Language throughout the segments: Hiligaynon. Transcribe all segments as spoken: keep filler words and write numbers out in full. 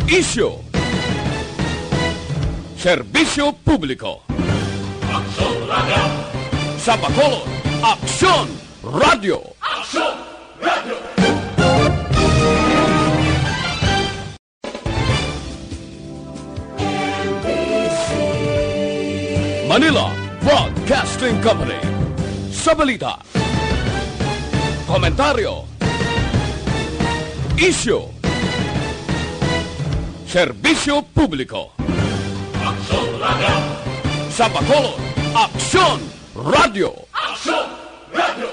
Isyu. Serbisyo publiko. Aksyon Radio. Sa Bacolod, Aksyon Radio. Aksyon Radio. Manila Broadcasting Company. Sa balita, komentaryo, isyu, serbisyo publiko. Aksyon Radio. Sa Bacolod, Aksyon Radio. Aksyon Radio.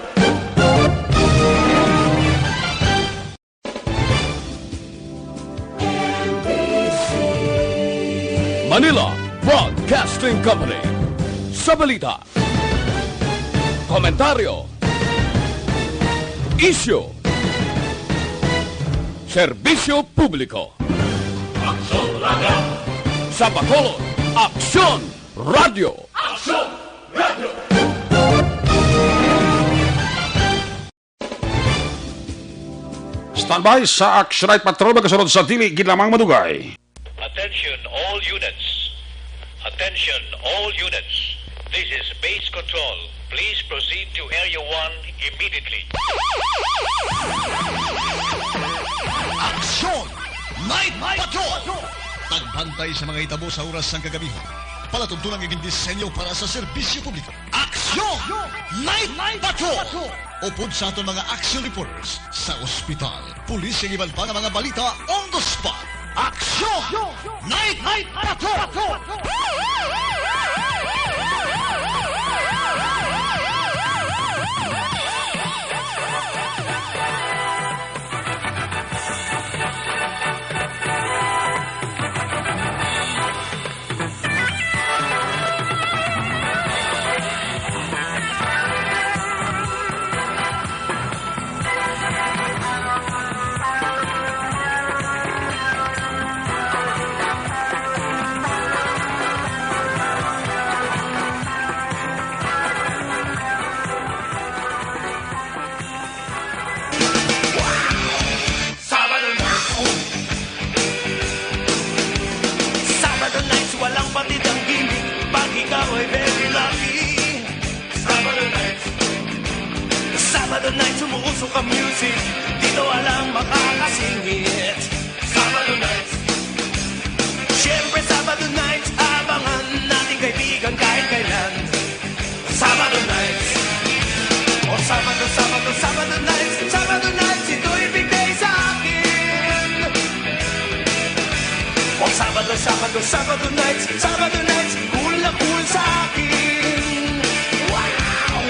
Manila Broadcasting Company. Sa balita, komentaryo, isyu, serbisyo publiko. Aksyon Radio. Sa Bacolod, Aksyon Radio. Aksyon Radio. Standby sa Action Night Patrol, magasunod sa dili gid lamang madugay. Attention all units. Attention all units. This is Base Control. Please proceed to Area one immediately. Action Night Patrol! Tagbantay sa mga hitabo sa oras sang kagabihan. Palatuntunan nga gindisenyo para sa serbisyo publiko. Aksyon! Night Patrol! Upod sa aton mga action reporters sa ospital, pulis, kag iban pa nga mga balita on the spot. Aksyon! Night Patrol! Sabado na. Sabado nights, walang patid ang gimmick. Pag ikaw ay very lucky. Sabado nights. Sabado nights, umuusok ang music. Dito walang makakasingit. Sabado nights. Siyempre, Sabado nights, abangan nating kaibigan kahit kailan. Sabado nights. O Sabado, Sabado, Sabado nights. Sabado nights, ito'y big day sa akin. O Sabado, Sabado, Sabado nights. Sabado nights, cool na cool sa akin. Wow!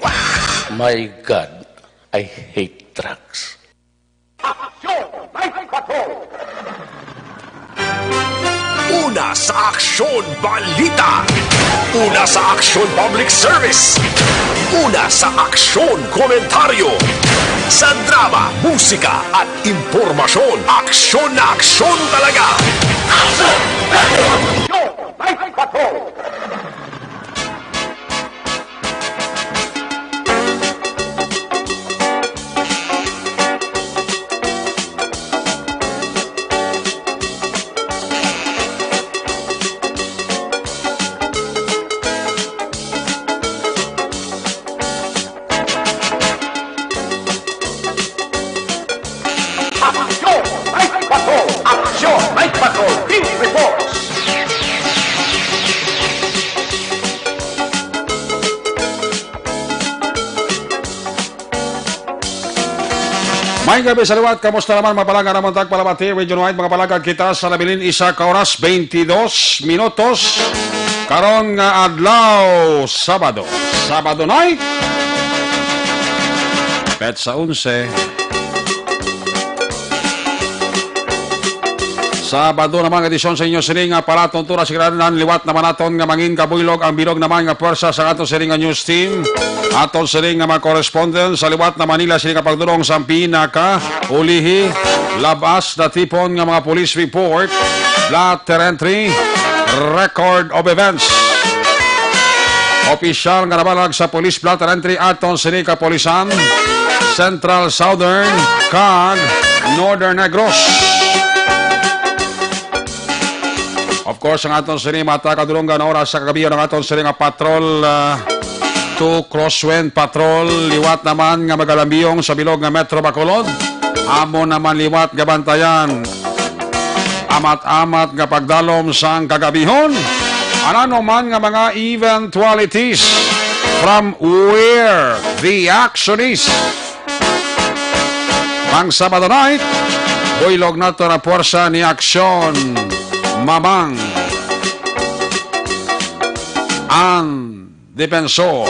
Wow! My God, I hate drugs. Aksyon Night Patrol! Una sa Aksyon Balita. Una sa Aksyon Public Service. Una sa Aksyon Komentaryo. Sa drama, musika, at impormasyon, aksyon na aksyon talaga. Aksyon Night Patrol! Aksyon Night Patrol! Aksyon Night Patrol! News Reports! May gabi sa liwat, kamusta naman? Mapalangga naman tag palabati, Region Wide, mga palagag kita sa nabilin isa ka oras, twenty-dos minutos. Karon nga adlaw, Sabado. Sabado night. Petsa onse. Sabado naman nga edisyon sa inyo sini nga palatuntunan sa kinahanglan, liwat naman naton nga mangin kabuylog ang bilog naman nga pwersa sa aton sini nga news team. Aton sini nga mga correspondent sa liwat na Manila sini nga pagdulong sa pinaka ulihi, labas na tipon nga mga police report, blotter entry, record of events. Opisyal nga nabalag sa police blotter entry aton sini kapulisan, Central, Southern, kag Northern Negros. Of course, ang aton sini mata kadulong nga oras sa kagabi, ang aton sini nga patrol, ah, to Crosswind Patrol, liwat naman nga magalambiyong sa bilog nga Metro Bacolod. Amo naman liwat nga bantayan. Amat-amat nga pagdalom sang kagabihon. Ano man nga mga eventualities from where the action is. Ang Sabado night, buylog nato na puwersa ni Aksyon Mamang, ang Defensor.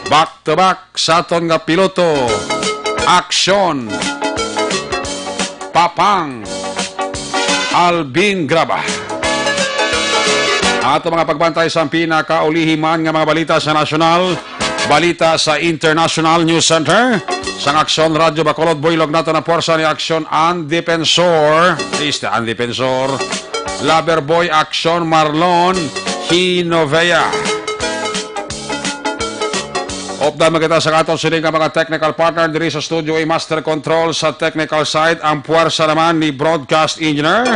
Back to back sa aton nga piloto, Aksyon Papang Alvin Graba. Ang ato mga pagbantay sa pinakaulihi man nga mga balita sa nasyonal, balita sa International News Center. Sang Aksyon Radyo Bacolod, buylog nato na puwersa ni Aksyon ang Defensor. Ista ang Defensor. Lover Boy Aksyon Marlon Hinovea. Updan man kita sa aton sini nga mga technical partner diri sa studio, a master control sa technical side. Ang puwersa naman ni broadcast engineer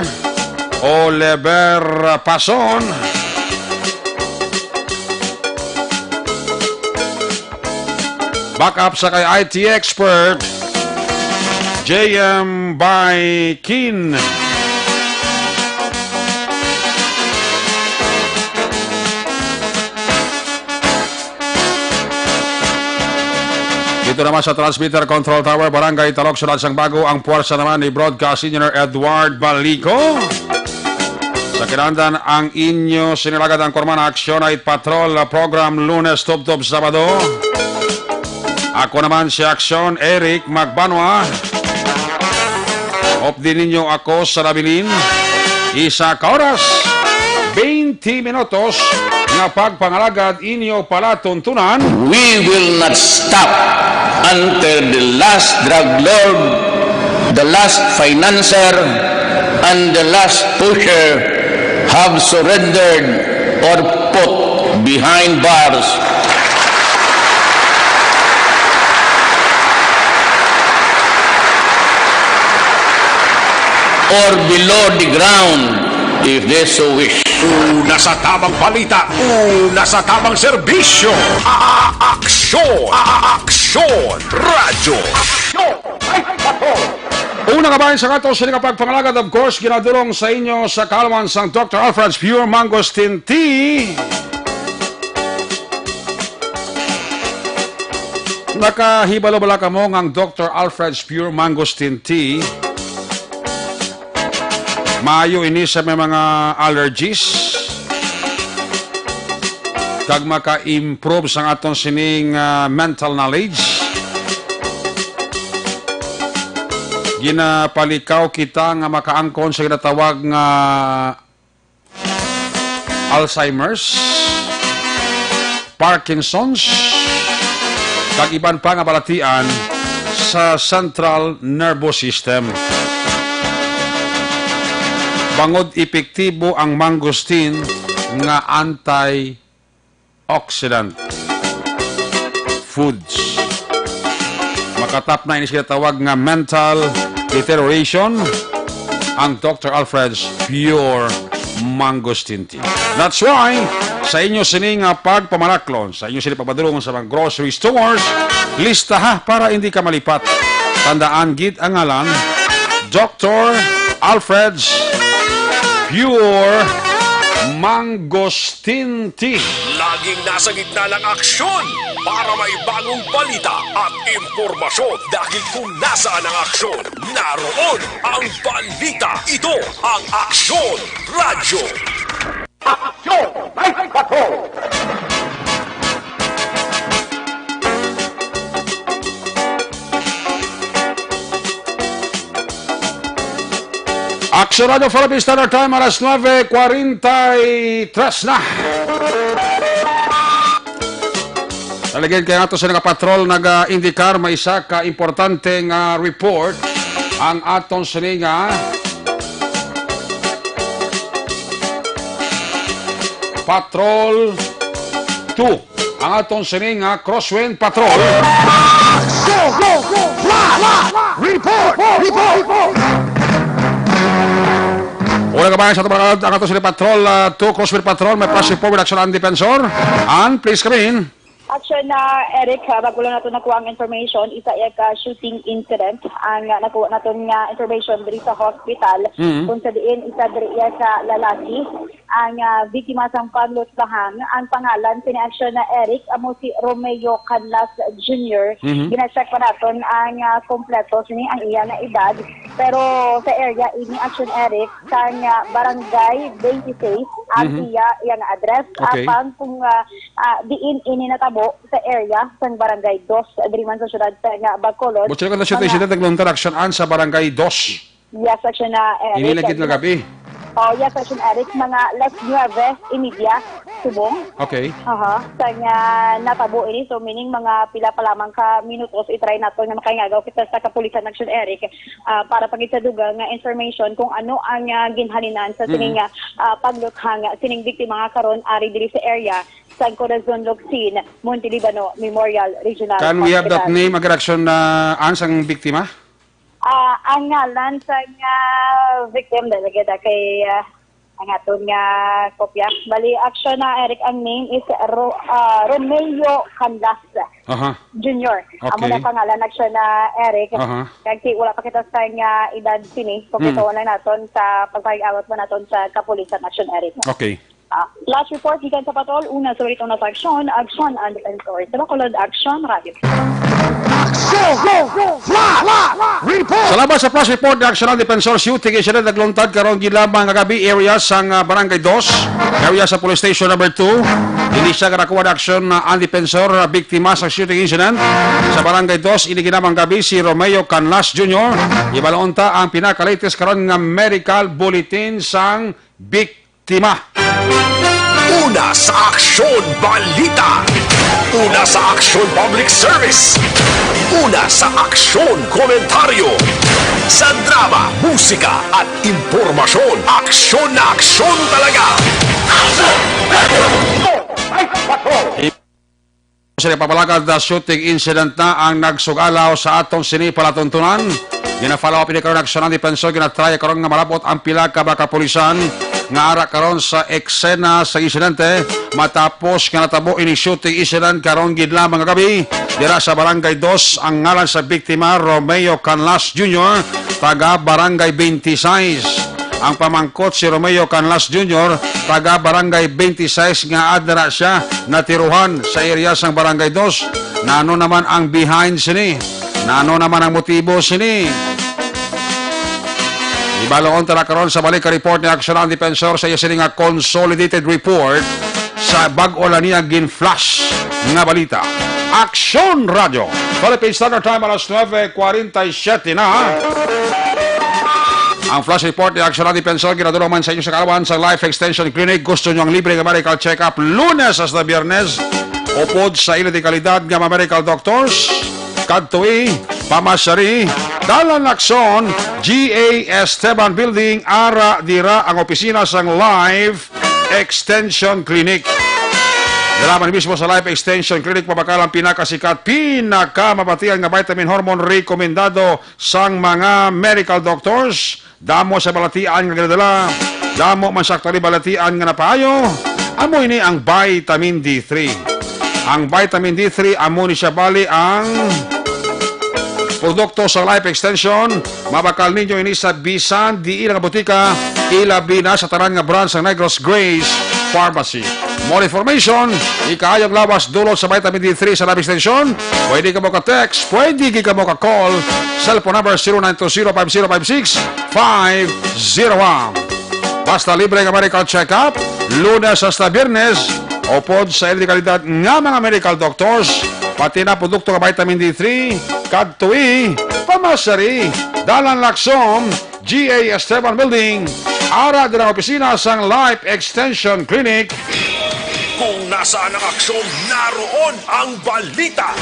Oliver Pason. Backup sa kay I T expert, J M by Kin. Dito naman sa Transmitter Control Tower, Barangay Talok, Siyudad sang Bago, ang puwersa naman ni Broadcast Engineer Edward Balico. Sa kinahanglan ang inyo sinilagad ang Kurman Aksyon Night Patrol program Lunes tubtob Sabado. Ako naman si Aksyon Eric Magbanwa. Updi ninyo ako sa nabilin. Isa ka oras, twenty minutos nga pagpangalagad inyo palatuntunan. We will not stop until the last drug lord, the last financier, and the last pusher have surrendered or put behind bars or below the ground, if they so wish. Una sa tamang balita, una sa tamang serbisyo. A-, a-, aksyon, a-, a-, aksyon, radyo. Aksyon, ay, patrol. Una nga bahin sa aton sini nga pagpangalagad, of course, ginadulong sa inyo sa kaalaman sang Doctor Alfred's Pure Mangosteen Tea. Nakahibalo bala kamo nga ang Doctor Alfred's Pure Mangosteen Tea maayo ini sa may mga allergies, kag maka-improve sang aton sining, ah, mental knowledge. Ginapalikaw kita nga makaangkon sa ginatawag nga Alzheimer's, Parkinson's, kag iban pa nga balatian sa central nervous system. Bangod epektibo ang mangosteen nga anti- oxidant foods. Makatapna ini sa ginatawag nga mental deterioration ang Doctor Alfred's Pure Mangosteen Tea. That's why, sa inyo sini nga pagpamalaklon, sa inyo sini pagpadulong sa mga grocery stores, listaha para hindi ka malipat. Tandaan gid ang ngalan, Doctor Alfred's Pure Mangosteen Tea. Laging nasa gitna ng aksyon para may bagong balita at impormasyon, dahil kung nasaan ang aksyon, naroon ang balita. Ito ang Aksyon Radyo. Aksyon Night Patrol! Aksyon Radyo Philippine Standard Time, alas nuebe kwarenta y tres na. Naligid kay ato sa nagapatrol, nag-indikar may isa ka importante nga report ang aton sini nga Patrol two. Ang aton sini nga Crosswind Patrol. Go, go, go! Flash! Report! Report! Report! Una Bayan sa Tubaral, ang ato sila Patrol, ah, two Crossfire Patrol, may flash report with Action ang Defensor. And please come in. Action na, Eric, ah, bago lang nato nakuha ang information, isa iya ka shooting incident ang, ah, nakuha naton nga information diri sa hospital, Mm. kung sa diin isa diri iya ka lalaki ang, ah, biktima sang paglut bahang. Ang pangalan sini, Action na, Eric, amo si Romeo Canlas Junior. Mhm. Gina-check pa naton ang, ah, kompleto sini ang iya nga edad. Pero sa area ini, Action, Eric, sang, ah, Barangay twenty-six ang Mhm. iya, iya nga address. Okay. Apang kung, ah, ah, diin ini natabo sa area sang Barangay Dos, diri man sa siyudad sa nga Bacolod. Buot siling kon alas siyete, Mga siyete, nagluntad, Action, an sa Barangay Dos. Yes, Action na, Eric. Ini lang gid nga gabi. Oh, yes, Action, Eric. Mga alas nuebe y media, subong. Okay. Aha, sa nga natabo ini. So, meaning, mga pila pa lamang ka minutos, i-try nato nga makaingagaw kita sa kapulisan, Action, Eric, ah, para pagid sa dugang nga information kung ano ang, ah, ginhalinan sa Mhm. sining, ah, ah, pagluthang sining biktima nga karon ari diri sa area sa Corazon Locsin, Monte Libano Memorial Regional Can we have that Hospital. name, Action, na an sang biktima? Ah, ang ngalan sa nga victim, dali kita kay, ah, ang aton nga kopya. Bali, Action na, Eric, ang name is Ro-, ah, Romeo Canlas Aha. Junior. Amo Okay. na pangalan, Action na, Eric. Aha. Kag si, wala pa kita sa nga edad sini. Kompleto Mm. lang naton sa pagpahig-awat pa naton sa kapulisan, Action, Eric. Okay. Ah, last report gikan sa patrol, una sa balita na sa Action, Action ang Defensor. Sa Bacolod, Action Radio. Action! Flash! Report! Salamat sa flash report ni Action ang Defensor. Shooting incident nagluntad karon gid lamang nga gabi, area sang, ah, Barangay Dos, area sa Police Station Number Two. Ini siya nga nakuha na, Action, ah, ang Defensor, ah, biktima sa shooting incident sa Barangay Dos. Ini gid lamang gabi si Romeo Canlas Junior. Ibaloon ta ang pinaka-latest karon nga medical bulletin sang biktima. Una sa Aksyon Balita. Una sa Aksyon Public Service. Una sa Aksyon Komentaryo. Sa drama, musika, at impormasyon, aksyon na aksyon talaga. Aksyon! Ay, patrol! Sa ipapalagad na shooting incident na ang nagsugalaw sa aton sini palatuntunan. Gina-follow up ini karon, Aksyon ang Defensor. Gina-try karon nga malabot ang pila ka mga kapulisan nga ara karon sa eksena sa insidente. Matapos nga natabo ini shooting incident karon gid lamang nga gabi, dira sa Barangay Dos, ang ngalan sa biktima, Romeo Canlas Junior, taga Barangay twenty-six. Ang pamangkot, si Romeo Canlas Junior, taga Barangay twenty-six, nga adra siya natiruhan sa area sang Barangay Dos. Nano naman ang behind sini? Nano naman ang motibo sini? Ibaloon ta na karon sa balik ka report ni Aksyon ang Defensor sa iya sini nga consolidated report sa bag-o lang niya gin-flash nga balita. Aksyon Radyo, Philippine Standard Time, alas nuebe kwarenta y siete na. Ang flash report ni Aksyon ang Defensor ginadula man sa inyo sa kaalaman sa Life Extension Clinic. Gusto nyo ang libre nga medical check-up Lunes hasta Biyernes? Upod sa ila di kalidad nga mga medical doctors, kadtoi, pamasari, Dalan Lacson, G A Esteban Building, ara dira ang opisina sang Life Extension Clinic. Dira man mismo sa Life Extension Clinic, mabakal ang pinakasikat, pinakamabatian nga vitamin hormone rekomendado sang mga medical doctors. Damo sa balatian nga ginadala, damo man sa aktual balatian nga napaayo. Amo ini ang vitamin D three. Ang vitamin D three, amo ni siya bali ang produkto sa Life Extension. Mabakal ninyo ini sa bisan diin nga botika, ilabi na sa tanan nga branch sa Negros Grace Pharmacy. More information, ikaayong lawas dulot sa vitamin D three sa Life Extension. Pwede kamo ka-text, pwede gid kamo ka-call. Cellphone number zero nine two zero five zero five six five zero one. Basta libre nga medical check-up, Lunes hasta Biyernes, upod sa ila di kalidad nga mga medical doctors, pati na produkto nga vitamin D three, kadtoi, pamasari, Dalan Lacson, G A Esteban Building, ara dira ang opisina sang Life Extension Clinic. Kung nasaan ang aksyon, naroon ang balita.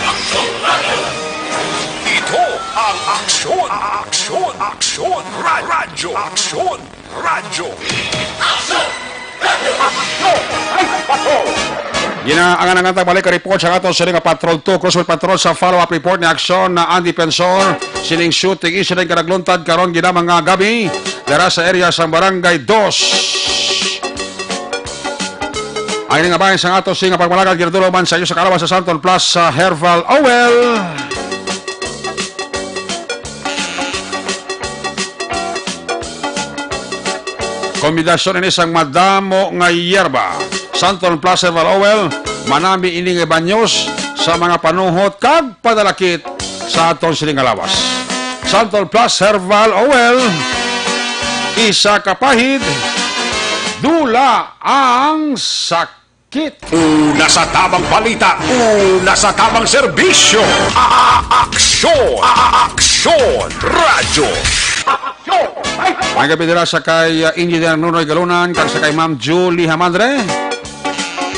Ito ang Aksyon, Aksyon, Aksyon, Ra-, Radyo, Aksyon, Radyo. Aksyon! Radyo! Aksyon! Ay, patrol! Ginaangan-angan ta balik ka report sa aton sini nga Patrol two, Crossfire Patrol, sa follow-up report ni Aksyon na ang Defensor. Sining shooting incident nga nagluntad karon gid lamang nga gabi dira sa area sang Barangay Dos. Ang ini nga bahin sang aton sining nga pagpalagad ginadul-ong man sa inyo sa kaalaman sa Santon Plus, ah, Herbal Oil. Kombinasyon ini sang madamo nga yerba. Santon Plus Herbal Oil, manami ini nga banyos sa mga panuhot kag panalakit sa aton sining nga lawas. Santon Plus Herbal Oil, isa ka pahid, dula ang sakit. Una sa tamang balita, una sa tamang serbisyo. A-, a-, aksyon, a-, a-, aksyon, radyo. May gabi dira sa kay, uh, Engineer Nunoy Galunan kag sa kay Ma'am Julie Hamadre.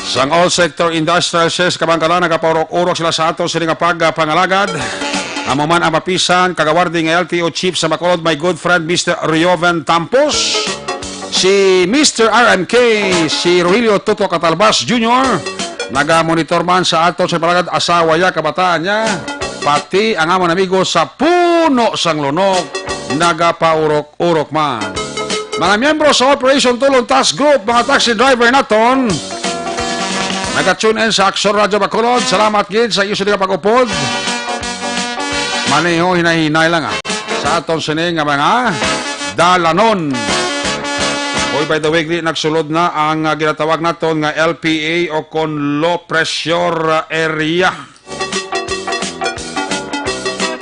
Sang All Sector Industrial Sales Kabangkalan, nagapaurok-urok sila sa ato sini nga pagpangalagad. Amo man ang mapisan kagawardi nga L T O chief sa Bacolod, my good friend Mister Rioven Tampos, si Mister R M K, si Rogelio Toto Catalbas Junior, nagamonitor man sa ato sa palagad, asawa niya, kabataan niya, pati ang amon amigo sa puno sang lunok, nagapaurok-urok man. Mga miyembro sa Operation Tulon Task Group, mga taxi driver naton, naga-tune in sa Aksyon Radyo Bacolod. Salamat gid sa inyo sini nga pag-upod. Maneho hinay-hinay lang, ah, sa aton sini nga mga dalanon. Oy, by the way, di nagsulod na ang, ah, ginatawag naton nga L P A o kon low pressure, ah, area.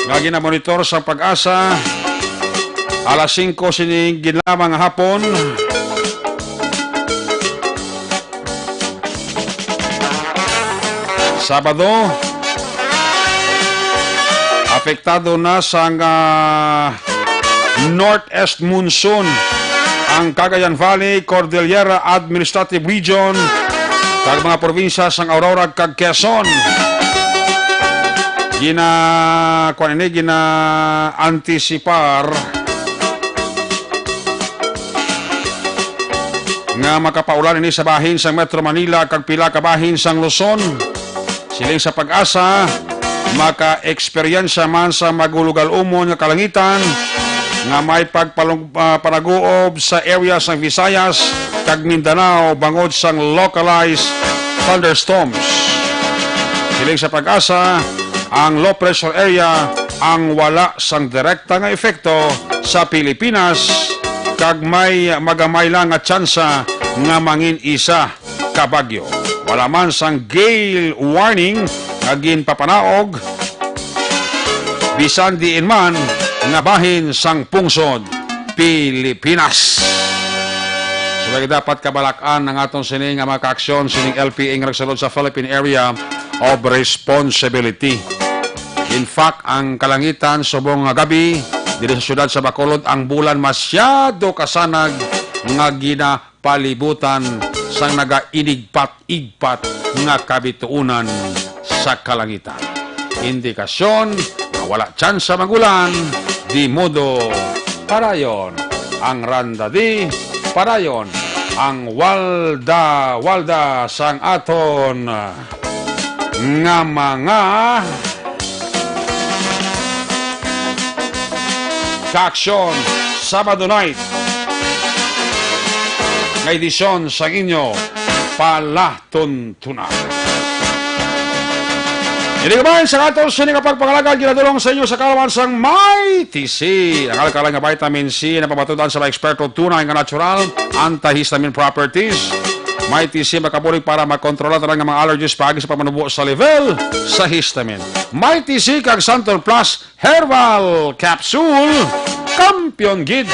Nga ginamonitor sa PAGASA, alas singko sining ginlamang nga hapon. Sabado, apektado na sang, ah, northeast monsoon ang Cagayan Valley, Cordillera Administrative Region, kag mga probinsya sang Aurora kag Quezon. Gina-, kuwan ini, gina-antisipar nga makapaulan ini sa bahin sang Metro Manila kag pila ka bahin sang Luzon. Siling sa PAGASA, maka-eksperyensya man sa magulugal-umon nga kalangitan nga may pagpalung-, ah, panaguob sa area sang Visayas kag Mindanao bangod sang localized thunderstorms. Siling sa PAGASA, ang low pressure area ang wala sang direkta nga epekto sa Pilipinas kag may magamay lang nga tsansa nga mangin isa ka bagyo. Wala man sang gale warning nga ginpapanaog bisan diin man nga bahin sang pungsod Pilipinas. So, dapat kabalak-an ang aton sini nga mga kaaksyon sining L P A nga nagsulod sa Philippine Area of Responsibility. In fact, ang kalangitan subong nga gabi diri sa siyudad sa Bacolod, ang bulan masyado kasanag nga gina palibutan sang nagainigpat-igpat nga kabituonan sa kalangitan. Indikasyon nga wala tsansa mag-ulan, di modo padayon ang randa di, padayon ang walda-walda sang aton nga mga kaaksyon, Sabado night nga edisyon sang inyo palatuntunan. Ini naman sa aton sini nga pagpangalagad ginadulong sa inyo sa kaalaman sang Mighty C. Ang alkaline nga vitamin C na pamatudan sa mga eksperto tunay nga natural antihistamine properties. Mighty C makabulig para makontrola tanan nga mga allergies paagi sa pamanubo sa level sa histamine. Mighty C kag Santon Plus Herbal Capsule, kampiyon gid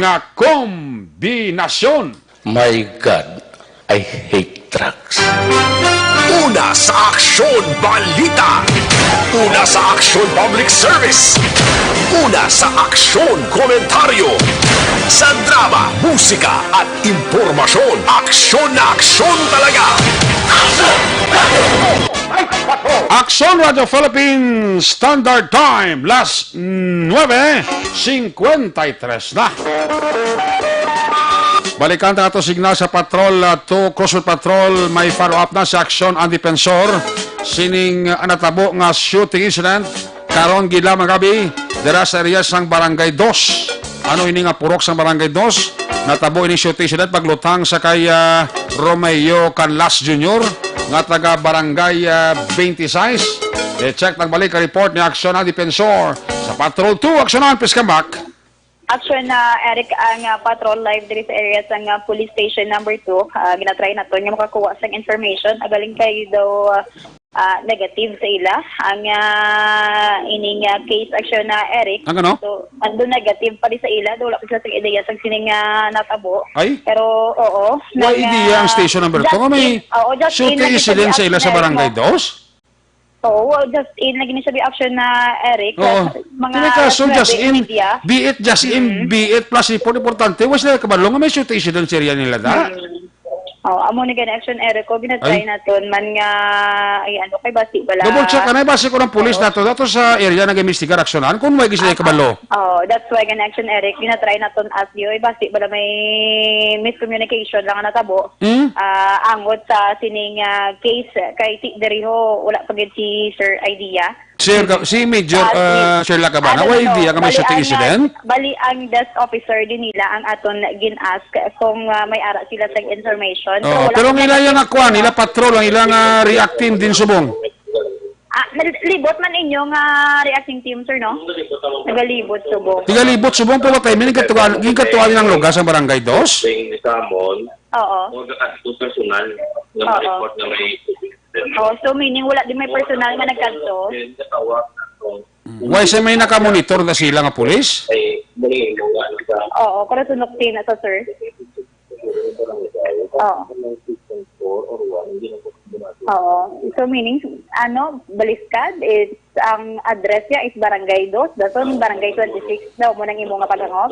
nga kombinasyon. My God, I hate drugs. Una sa aksyon, balita. Una sa aksyon, public service. Una sa aksyon, komentaryo. Sa drama, musika, at impormasyon. Aksyon na aksyon talaga. Aksyon Radio Philippines Standard Time, las nuebe cincuenta y tres na. Balikan ta ato signal sa Patrol, uh, two, Crossroad Patrol, may follow-up na sa Aksyon ang Depensor. Sining, uh, natabo nga shooting incident karon gid lamang gabi, dira sa area sang Barangay Dos. Ano ini nga purok sang Barangay Dos? Natabo ini shooting incident paglutang sa kay, ah, Romeo Canlas Junior nga taga Barangay, ah, twenty-six. I-check ang balik ang report ni Aksyon ang Depensor sa Patrol two. Aksyon ang Piskambak. Aksyon na, Eric, ang, ah, patrol live diri sa area sang, ah, police station number two. Ah, ginatry naton nga makakuha sang information. Agaling kayo daw, ah, ah, negative sa ila ang, ah, ining, ah, case, Aksyon na, Eric. Ang ano? So, ando negative pa di sa ila, daw wala pa sila sa ideya sa sining, ah, natabo. Ay? Pero, oo. Wa nang, idea ang ah, station number two just nga may in, oo, just in shooting lang incident sa ila sa Barangay Dos? Oo, just in lagi ni siya, Aksyon na, Eric. Oo. Mga Kini kaso, alas nuebe just in, media. Be it just in, Mm-hmm. Be it plus report, importante, wa sila kabalo nga may shooting incident sa area nila, da? Mm. Oh, amo ni gani, Aksyon, Eric, ko ginatry Ay. Naton man nga, ay, ano, kay basi bala. Double check, anay, basi ko ng pulis Oo. Nato, nato sa area nag-imbestigar, aksyonan, kung may gis Ah, kabalo. Oh, that's why gani, Aksyon, Eric, ginatry naton as yoy, basi bala may miscommunication lang ang natabo. Hmm? Ah, angot sa sining, ah, case kay ti diriho wala pa gid si Sir Idea. Sir Ka-, si Major, Ah, si ah, Sir Lacabana, ano, wala no, idea ka may bali shooting ang, incident? Bali ang desk officer din nila ang aton gin-ask kung, ah, may ara sila sa information. Pero Oh, wala pero ang pa ila yung natin. Nga kwan, ila patrol, ang ila nga reacting din subong. Ah, nal-, libot man inyo nga reacting team, sir, no? Nagalibot subong. Tigalibot subong po ba tayo? May nagkatuan, yung katuan ng lugar sa Barangay Dos? Oo. O nakadto personal nga Oo. Ma-report na may incident. Oh, so meaning wala din may personal nga nagkadto? Why sa may nakamonitor na sila nga pulis? Oo, karasunok din na sa, sir. Oo. Oo. So meaning, ano, Baliskad, it's ang address niya is Barangay Dos. Dason, Barangay twenty-six daw mo nang imo nga paghangop.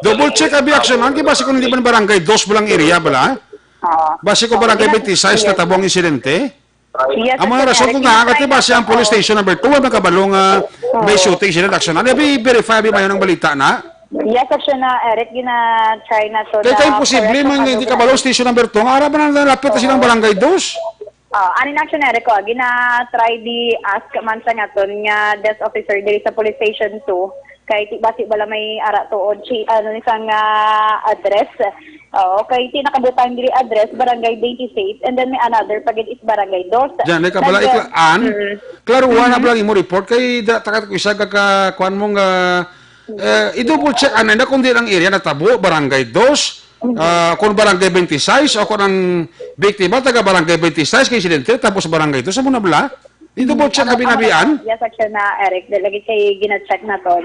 Double check abi, aksyonan, di ba si kung hindi man Barangay Dos mo lang area bala? Oo. Basi ko Oo, Barangay yes. Twenty-six Yes. Natabo ang insidente? Yes, Ang mga Aksyon rason Eric, ko nga, gina-try kati ba na siya ang to. Police Station number two, ang nagkabalo nga may Oo. Shooting sila, aksyonan. Abi, verify, abi, mayo ng balita na? Yes, Aksyon na, Eric, gina-try na to Kaya na kayo posible correct man ang nga hindi ano. Kabalo, station number two, nga ara ba na nalapit na silang Oo. Barangay Dos? Ah, anin, Aksyon na, Eric, ko, gina-try di ask man sa naton nga desk officer diri sa Police Station two. Kay ti basi bala may ara tuod si, ano, ni sang, ah, address. Oo, kay ti nakabutang diri address, Barangay twenty-six, and then may another pa gid is Barangay Dos. Diyan, may kabala, Nag- ikla-, an? Mm. Klaro, wala na Mhm. Bala imo report kay da, takat ko isa ka, ka, kuan mo nga, eh, i-double check, anay na kung di ang area natabo, Barangay Dos, Mhm. Ah, kung Barangay twenty-six, o kung ang biktima, taga Barangay twenty-six, kay insidente, tapos Barangay Dos, sa muna bala? I-double check, Ano, abi-, ano, abi-an? Yes, Aksyon na, Eric. Dahil lagi kay gina-check na to.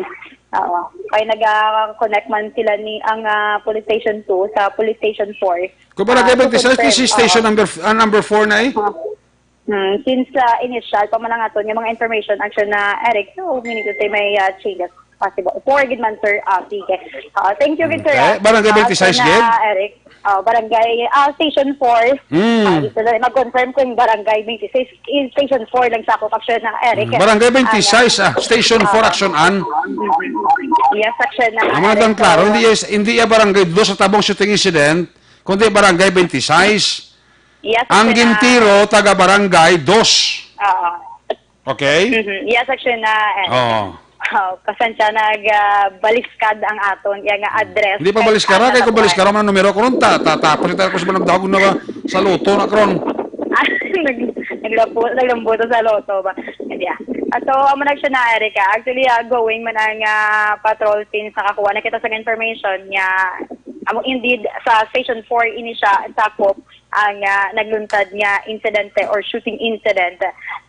Oo. Kay nag-connect man sila ni ang, ah, Police Station two sa Police Station four. Kung Barangay Ah, to twenty-six, confirm, this is station oo. Number f-, ah, number four na eh. Ah. Hmm, since, ah, initial pa man ang aton nga mga information, Aksyon na, Eric, so meaning to say may, ah, changes possible. Four gid man, sir. Ah, sige. Ah, thank you gid, sir, Okay. Ah, Barangay twenty-six Aksyon na, gid? Eric. Ah, barangay, ah, Station four. Hmm. Ah, dito na mag-confirm kung Barangay twenty-six, in Station four lang sa ako, Aksyon na, Eric. Hmm, Barangay twenty-six, Ah, ah, Station four, ah, Aksyon an. Yes, Aksyon na, Ang mga Eric. Dang klaro, So, hindi yes, hindi ya Barangay Dos sa tabong shooting incident, kundi Barangay twenty-six. Yes, Ang Aksyon na. Gintiro, taga Barangay Dos. Oo. Okay? Mhm. Yes, Aksyon na, Eric. Oo. Oh, pasensya, nag, ah, baliskad ang aton iya nga address. Hindi pa baliskara, kay kung baliskara man ang numero ko ron, ta-, ta-, tapos ito ako sa managdahog na ba? Sa loto na karon. Ah, nag-, naglambo-, naglambo to sa loto ba? Hindi, ah. Ah, so, amo na siya na, Erica. Actually, ah, going man ang, ah, patrol team sa kakuha na kita sa information niya. Amo indeed sa Station four ini siya, sakop ang, ah, nagluntad nga insidente or shooting incident,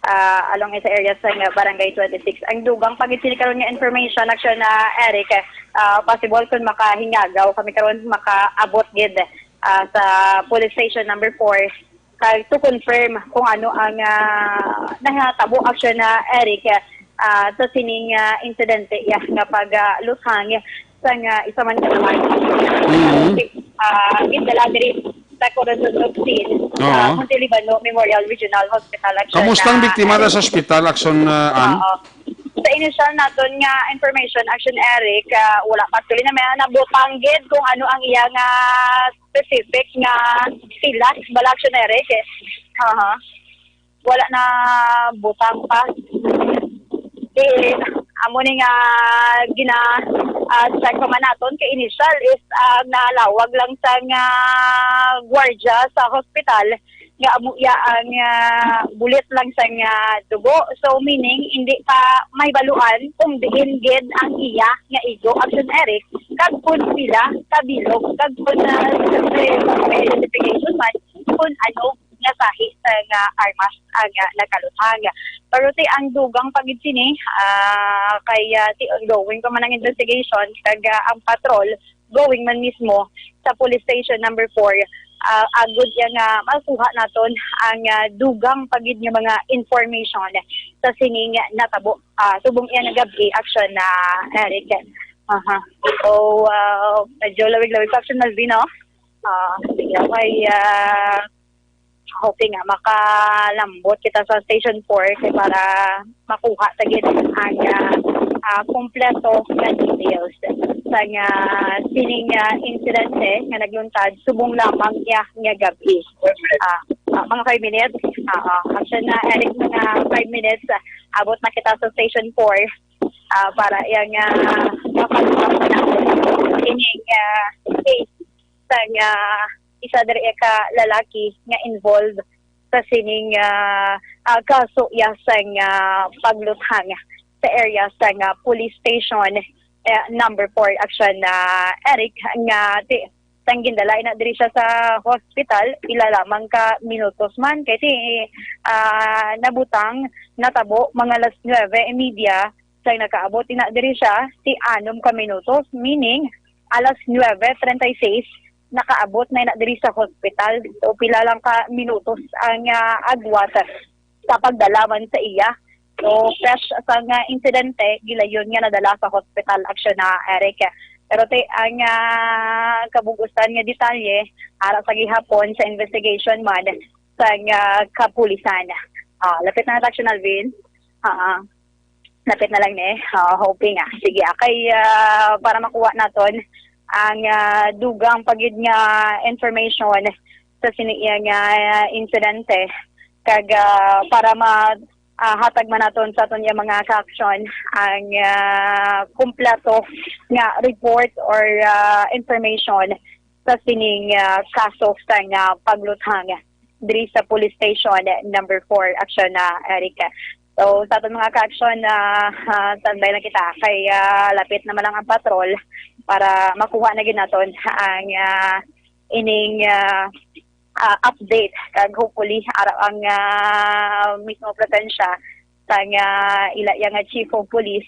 ah, along sa area sa nga Barangay twenty-six. Ang dugang pagitili karon nga information, actually, na Eric, ah, possible kung makahingaw kami karon, makaabot gid, ah, sa police station number four, kag to confirm kung ano ang, ah, nahatabo, actually, na Eric, ah, sa sining, ah, insidente, ya, nga pag, ah, luthang sa nga isa man ka naman. Mhm. Ah, gindala diri sa Corazon Obsin, sa Oo. Monte Libano Memorial Regional Hospital, actually. Kamusta ang na, biktima na sa ospital, Aksyon, ah, Ann? Oo. Sa initial naton nga information, actually, Eric, ah, wala pa tuloy na may nabutang gid kung ano ang iya nga specific nga silas, bala, actually, Eric, eh. Aha. Wala na butang pa. Eh, Amo ni nga gina ah, check pa man naton kay initial is ang nalawag lang sang ah, gwardya sa hospital nga amo iya ang ah, bulit lang sang ah, dugo. So meaning hindi pa mahibaluan kung diin gid ang iya nga igo, Action Eric, kag kun pila ka bilog, kag kun ah, siyempre, may identification man kung ano nga sahi sang ah, armas ang ah, nakaluthang. Pero ti ang dugang pa gid sini ah, kay ah, ti ongoing pa man ang investigation kag ah, ang patrol going man mismo sa police station number four ah, agud iya nga makuha naton ang ah, dugang pa gid nga mga information sa sining natabo ah, subong iya nga gab-i, Action Eric. Aha. So, ah, medyo lawig-lawig pa, Action Malvin, no? Ah, sige, okay. Ah, hoping nga makalambot kita sa Station four kay para makuha ta gid ang ah, ah, kompleto nga details sa nga sining ah, insidente nga nagluntad subong lamang iya nga gab-i. Ah, ah, mga five minutes. Ah, ah, Action Eric, mga five minutes. Ah, abot na kita sa Station four ah, para iya nga mapagpapanaw ining ah, case sa nga isa diri ka lalaki nga involved sa sining ah, ah, kaso iya sang ah, pagluthang sa area sang ah, police station eh, number four, Action Eric, nga ti sang gindala ina diri siya sa hospital, pila lamang ka minutos man kay ti ah, nabutang, natabo mga alas nuebe y media. Sang nakaabot ina diri siya ti anom ka minutos, meaning alas nuebe treinta y seis nakaabot na ina diri sa hospital. So pila lang ka minutos ang ah, agwat sa pagdala man sa iya. So fresh sang ah, insidente, gilayon nga nadala sa hospital, Action Eric. Pero ti ang ah, kabug-usan nga detalye ara sa gihapon sa investigation man sang ah, kapulisan. Ah, lapit na ta, Action Alvin. Ah, lapit na lang ni. Ah, hoping ah. Sige, ah, kay ah, para makuha naton ang ah, dugang pa gid nga information sa sini iya nga insidente kag ah, para ma ah, hatag man naton sa aton nga mga ka-action ang ah, kompleto nga report or ah, information sa sining ah, kaso sang ah, pagluthang diri sa police station number four, Action Eric. So sa aton mga ka-action, ah, ah, standby na kita kay ah, lapit naman lang ang patrol para makuha na gid naton ang ah, ining ah, ah, update kag hopefully ara ang ah, mismo presensya sang ah, ila iya nga chief of police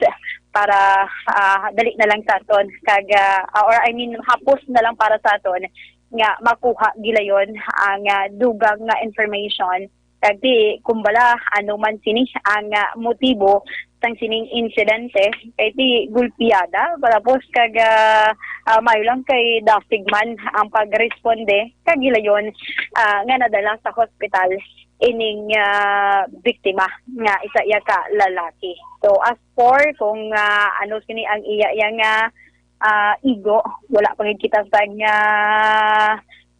para ah, dali na lang sa aton kag ah, or I mean hapos na lang para sa aton nga makuha gilayon ang ah, dugang nga information kag ti kumbala ano man sini ang ah, motibo sang sining insidente kay ti gulpiada tapos kag ah, ah, mayo lang kay dasig man ang pagresponde kag gilayon ah, nga nadala sa hospital ining ah, biktima nga isa iya ka lalaki. So as for kung ah, ano sini ang iya iya nga ah, igo, wala pa gid kita sa nga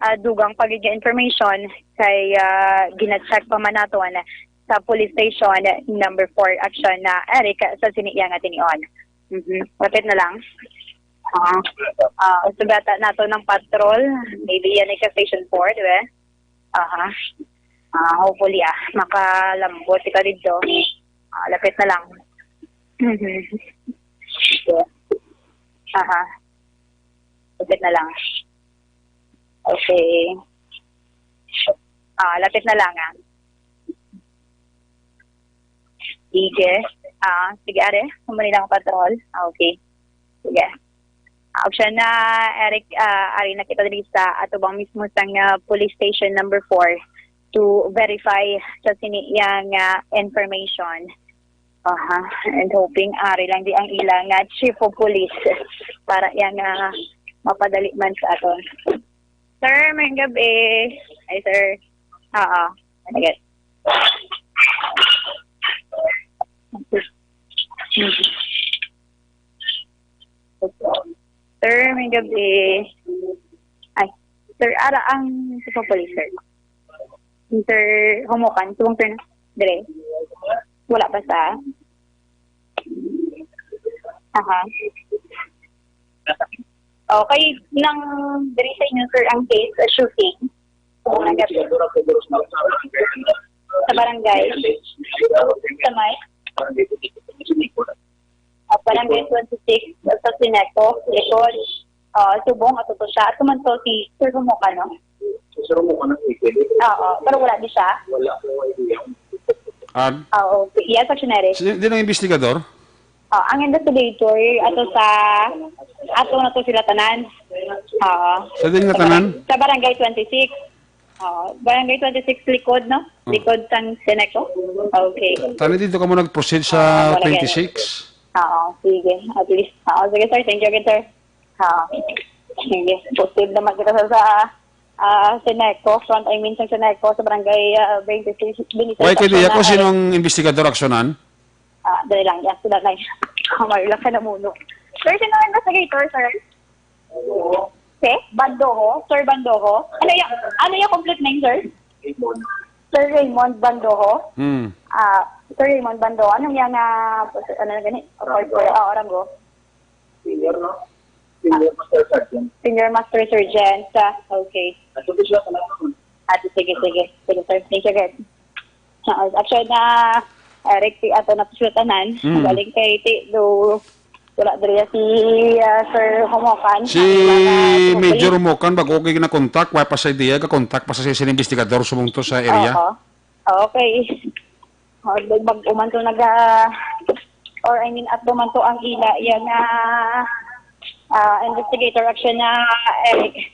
ah, dugang pa gid nga information kay ah, gina-check pa man naton sa police station number four, Action Eric, sa sini iya nga tinion. Mhm. Lapit na lang. Ah, ah, sugata nato ng patrol. Maybe yan ay sa station four, di ba? Aha. Ah, hopefully ah, makalambot ikaw dito. Ah, lapit na lang. Mhm. Yeah. Aha. Lapit na lang. Okay. Ah, lapit na lang ah. Sige. Ah, sige, are. Kumuli lang patrol. Ah, okay. Sige. Action na, Eric, ah, ari na kita diri sa atubang mismo sang ah, police station number four to verify sa sini iya nga information. Aha, and hoping ari lang di ang ila nga chief of police para iya nga mapadali man sa aton. Sir, may gabi. Ay, sir. Oo. Okay. Sir, may gabi. Ay, sir, ara ang sa police, sir. Sir, humukan. Subong, sir, na. Dire. Wala pa sa. Aha. Okay, nang diri sa inyo, sir, ang case, uh, shooting? Sa barangay? Sa may? At barangay twenty-six sa Sineco, likod. Ah, subong ato to siya. Ato man to si Sir Humuka, no? Sir Humuka na, eh. Oo, pero wala di siya. Wala ko idea. An? Oo, yes, Action Eric. Sino, di lang investigador? Oh, ang investigator, ato sa, ato na to sila tanan. Oo. Sa din nga tanan? Sa barangay twenty-six. Oo. Barangay twenty-six likod, no? Oh. Likod sang Seneco. Okay. Tani dito ka mo nag-proceed sa Ah, barangay. twenty-six? Oo, sige. At least. Oo, sige, sir. Thank you again, sir. Oo. Sige. Posted naman kita sa, sa ah, Seneco. Front, I mean, sa Seneco, sa barangay ah, twenty-six. Why kay diya ko sinong investigador aksyonan? Ah, dali lang, yes, sila lang. Kamay lang ka na muno. Sir, sino ang investigator, sir? Si? Bandoho? Sir Bandoho? Ano yung, ano yung complete name, sir? Sir Raymond Bandoho? Hmm. Ah, Sir Raymond Bandoho. Anong yan na, ano na gani? Corporal. Oo, Rango. Senior, no? Senior Master Sergeant. Senior Master Sergeant. Ah, okay. Ato siya sa lahat. Ah, sige, sige. Sige, sir. Thank you, guys. Ah, actually, na, Eric, ti ato na sila tanan. Mm. Galing kay ti, do, wala diri si ah, Sir Homokan. Si Ang ilang, ah, Major Homokan, bago okay na contact, wala pa sa idea, ka contact pa sa sining investigador subong to sa area. Oo. Okay. Oh, mag-uman to naga, or I mean, ato man to ang ila, yan na ah, investigator action na Eric.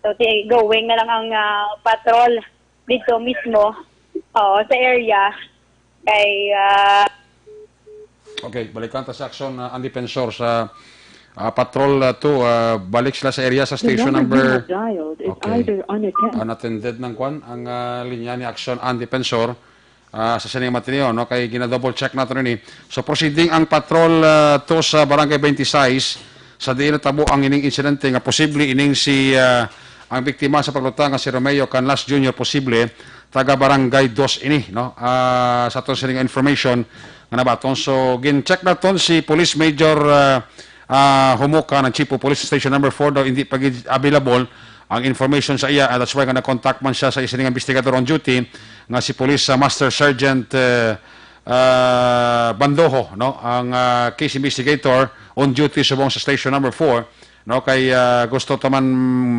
So, ti, going na lang ang ah, patrol dito mismo, oo, sa area. Kay, ah, Okay, balikan ta sa action ah, ang defensor sa ah, patrol ah, two. Ah, balik sila sa area sa The station number you number have dialed is Okay. either unattended. Unattended ng kwan ang ah, linya ni action ang defensor. Ah, sa sining matiniyo, no, kay gina-double check nato ini. So proceeding ang patrol ah, to sa Barangay twenty-six sa diin natabo ang ining insidente nga posible ining si ah, ang biktima sa paglutang nga si Romeo Canlas Junior, posible taga Barangay Dos ini, no? Ah, sa aton sining information nga nabaton. So gin-check naton si Police Major ah, ah, Humuka, ang Chief of Police Station number four daw hindi pa gid available ang information sa iya, and that's why nga nag-contact man siya sa isa nga investigador on duty nga si Police ah, Master Sergeant eh, ah, Bandoho, no, ang ah, case investigator on duty subong sa station number four, no, kay ah, gusto ta man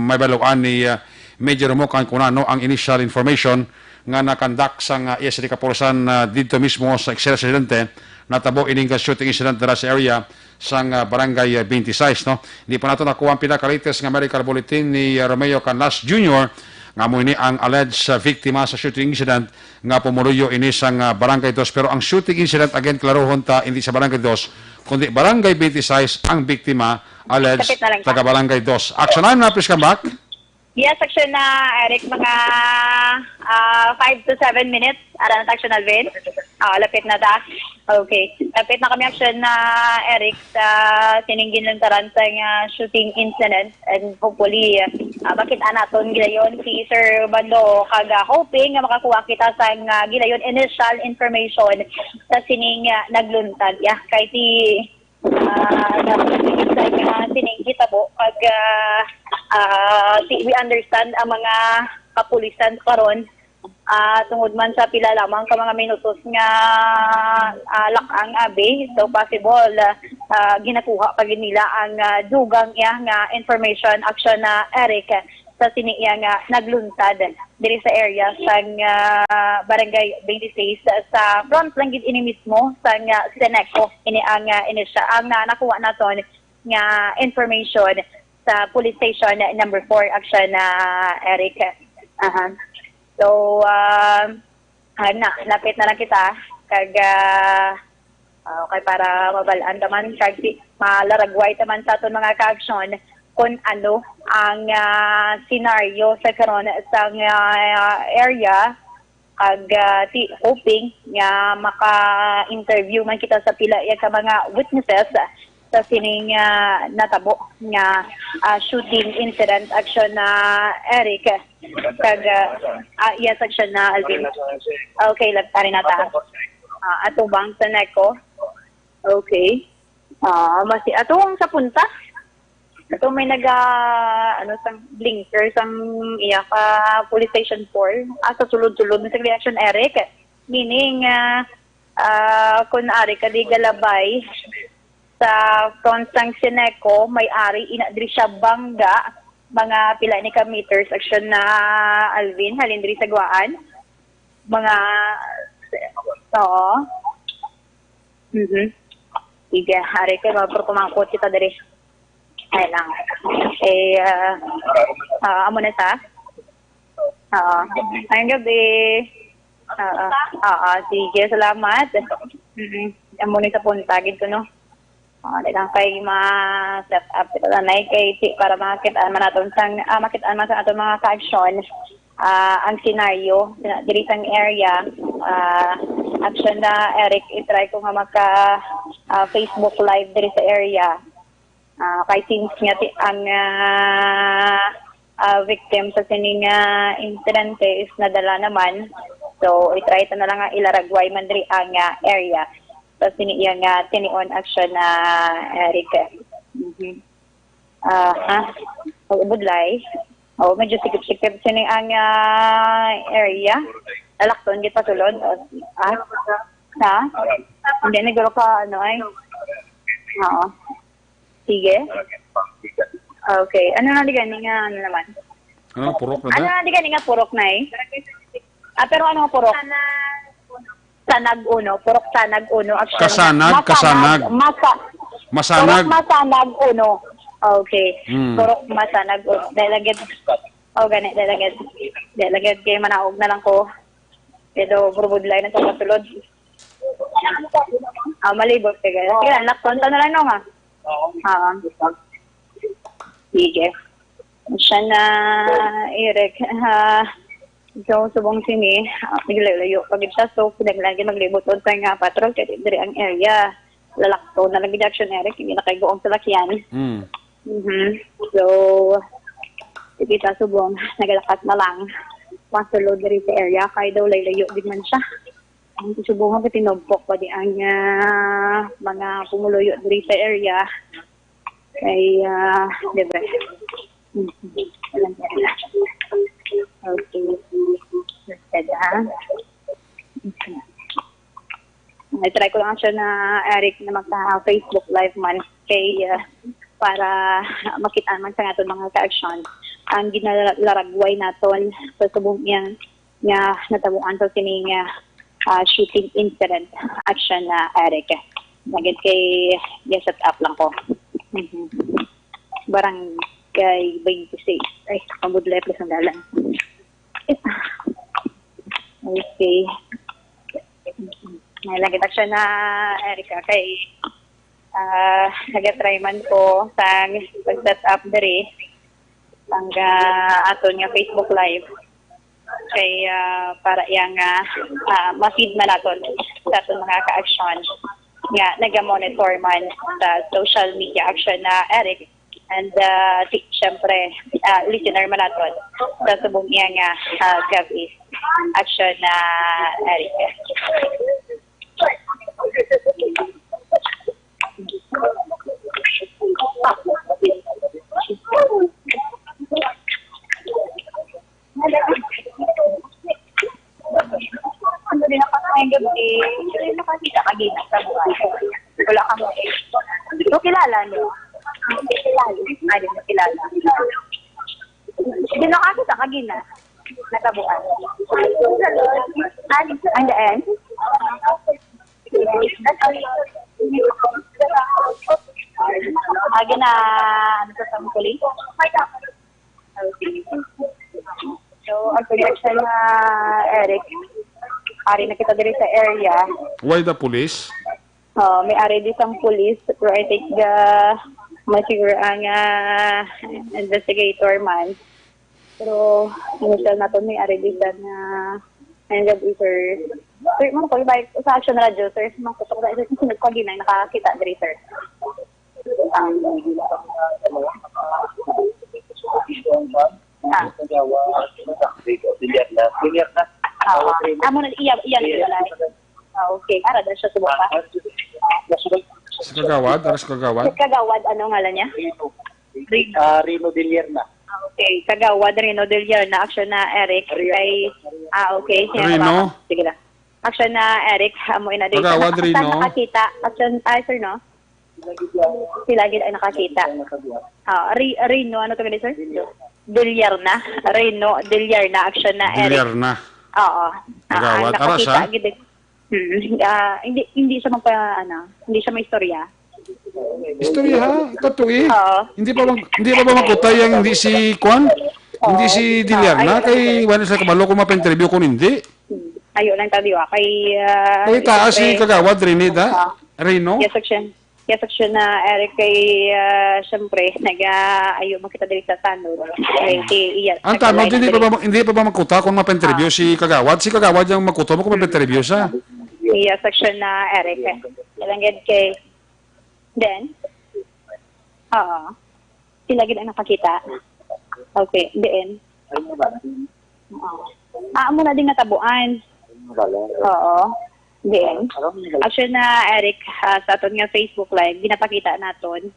mabaluan ni ah, Major Humuka kung ano ang initial information nga nakandak sang ah, iya sini kapulisan ah, dito mismo sa eksena sa insidente. Natabo ining ah, shooting incident dira sa area sang ah, Barangay ah, twenty-six, no? Hindi pa nato nakuha ang pinaka-latest nga medical bulletin ni ah, Romeo Canlas Junior, nga amo ini ang alleged ah, victim sa shooting incident nga pumuluyo ini sang ah, Barangay Dos. Pero ang shooting incident, again, klarohon ta, hindi sa Barangay Dos, kundi Barangay twenty-six ang biktima, alleged Kapit na lang ta. taga Barangay Dos. Action time na, please come back. Yes, action na, Eric, mga ah, five to seven minutes. Ara na ta, action, Alvin. Ah, lapit na ta. Okay. Lapit na kami, action na, Eric, sa sining ginlantaran sa nga shooting incident. And hopefully, ah, makita naton gilayon si Sir Bando, kag ah, hoping nga makakuha kita sa nga gilayon initial information sa sining ah, nagluntad. Yeah, kay ti ah, dapat sa nga sining hitabo pag ah, ah, si, we understand ang mga kapulisan karon ah, tungod man sa pila lamang ka mga minutos nga ah, lakang abi, so possible ah, ginakuha pa gid nila ang ah, dugang iya nga information, action na Eric, sa sini iya nga nagluntad diri sa area sang ah, Barangay twenty-six, sa front lang gid ini mismo sang ah, Seneco. Ini ang ah, inisya ang ah, nakuha naton nga information sa police station number four, action na Eric. Aha. So, ah, ah, na, lapit na lang kita kag ah, ah, okay, para mabalaan ta man kag si, malaragway ta man sa aton mga ka-action kung ano ang ah, senaryo sa karon sa ah, area. Ag ah, ti, hoping nga maka-interview man kita sa pila ya ka mga witnesses sa sining ah, natabo nga ah, shooting incident, action na Eric. Kag ah, ah, yes, action na Alvin. Okay, lagtari na ta. Ah, atubang sa Seneco. Okay. Ah, basi atong sa punta. Ato may naga, ano, sang blinker sang iya ka police station four. Ah, sa sulod-sulod na sa Action Eric. Meaning, ah, ah, kung ari ka di galabay sa front sang Sineco, may ari ina diri siya bangga, mga pila ni ka meters action na Alvin, halin diri sa Guaan. Mga, oo. Mhm. Sige, hari ko, magpapamangkot kita diri. Ay lang. Eh, ah, ah, amo na sa? Oo. Ayong gabi. Oo. Oo, sige, salamat. Mhm. Amo ni sa punta, gid ko, no? Ah, di lang kay ma-set up kita na kay ti-, para makita man naton sang, ah, makita man sa aton mga ka-action, ah, ang senaryo na diri sang area, ah, action na, Eric, i-try ko nga maka, ah, Facebook Live diri sa area. Ah, kay since nga ti-, ang, ah, ah, victim sa sining, ah, insidente is nadala naman, so i-try ta na lang nga ilaragway man diri ang, ah, area. Sa sini iya nga tinion action na, ah, Eric. Mhm. Ah, ha? Budlay. Oh, medyo sikip-sikip sini ang, ah, area. Lalakton gid pasulod. Oh, ah? Ha? Hindi na guro ka, ano, ay. Oo. Sige. Okay. Ano na di gani nga, ano naman? Ah, purok na Ano na. na di gani nga purok na eh? Ah, pero ano nga purok? Sanag uno. Purok Sanag uno. Actually, Kasanag, Masanag, Kasanag. Masa, Masanag. Purok Masanag uno. Okay. Hmm. Purok Masanag uno. Dahil lagi, oh, gani, dahil lagi, dahil lagi kay manaog na lang ko. Pero burubudlay na sa pasulod. Ah, malibot ka, guys. Kaya, nakton ka na lang, no, nga? Ah. Sige. Siya na, Eric, ha? So, subong sini, ah, naglayo-layo pa gid siya. So, kinahanglan gid maglibot unta nga patrol kay diri ang area. Lalakto na lang gid action, Eric, hindi na kay guong salakyan. Hmm. Mhm. So, sige ta subong, nagalakat na lang. Pasulod diri sa area, kay daw layo-layo gid man siya. Ang subong nga tinubok pa di ang, ah, mga pumuluyo diri sa area. Kay, ah, di ba? Mhm. Okay. Basta, ah. Mhm. I-try ko lang siya na, Eric, na magka-Facebook Live man kay, ah, para makita man sa aton mga ka-action ang ginalaragway naton sa subong iyang nga natabuan sa sining, ah, ah, shooting incident action na, Eric. Nagit kay set up lang ko. Mhm. Barangay twenty-six. Ay, pabudlay plus ang dalan. Okay. May lagi ta siya na, Erica, kay, ah, nag-try man ko sang pag-set up diri ang, ah, aton nga Facebook Live. Kay, ah, para yang, ah, ah, ma-feed man naton sa aton mga ka-action nga naga-monitor man sa social media action na, Eric. And, ah, si, syempre, ah, listener man naton sa subong iya nga, ah, gabi action na, Eric. Ano din ako sa gabi? Hindi nakakita ka gina sa buhay. Wala ka mo eh. So, kilala niyo? Hindi kilala. Ay, di mo kilala. Hindi nakakita ka gina. Natabuan. Ang daan? Agi na, ano sa Samkuli? So, ang projection na, Eric, ari na kita diri sa area. Why the police? Oh, may ari di sang police, pero I think the, may siguro ang, ah, investigator man. Pero, initial nato may ari di sa na, and the sir. Sir, man ko, balik sa Action Radio, sir. Mangkutok na, sir, kung sino ko ginang nakakita diri, sir. Um, ah. Ah, amo na, iya, iya, iya, iya. Ah, okay. Ara, dahil siya subok pa. Sa Kagawad, aras kagawad. Kagawad, ano ngalan niya? Rino. Rino. Ah, Rino Villarna. Ah, okay. Kagawad Rino Villarna, action na, Eric. Rino. Kay, ah, okay. Siya Rino. Ba? Sige lang. Action na, Eric. Amo ina din. Kagawad Naka-, Rino. Nakakita. Action, ah, sir, no? Sila gid ay nakakita. Ah, Ri-, Rino, ano to gani, sir? Villarna. Rino Villarna, action na, Eric. Villarna. Oo. Ah, Kagawad. Ara nakakita siya? Gid. Hmm, ah, hindi, hindi siya magpa-, ano, hindi siya may istorya. Istorya, ha? Ito to, eh. Oo. Hindi pa bang, hindi pa ba makutay ang hindi si Kwan? Oo. Hindi si Villarna? Oo, ayun. Kay wala sa kabalo kung mapa-interview kung hindi. Hmm. Ayo lang tabi wa kay, ah, May taas si siyempre, Kagawad Rene, da? Ah. Reno? Yes, action. Yes, action na, Eric, kay, ah, siyempre, nag-, ah, ayo makita diri sa tanod. Kay si iya, Ang sa tanod, hindi pa ba, hindi pa ba magkuta kung mapa-interview Ah. si Kagawad? Si Kagawad yung magkuta mo kung mapa-interview siya. Yes, action na, Eric. Kailangan kay, then, oo. Sila gid ang nakakita. Okay, diin? Oo. Ah, amo na ding natabuan. Oo. Diin? Actually na, Eric, ah, sa aton nga Facebook Live, ginapakita naton.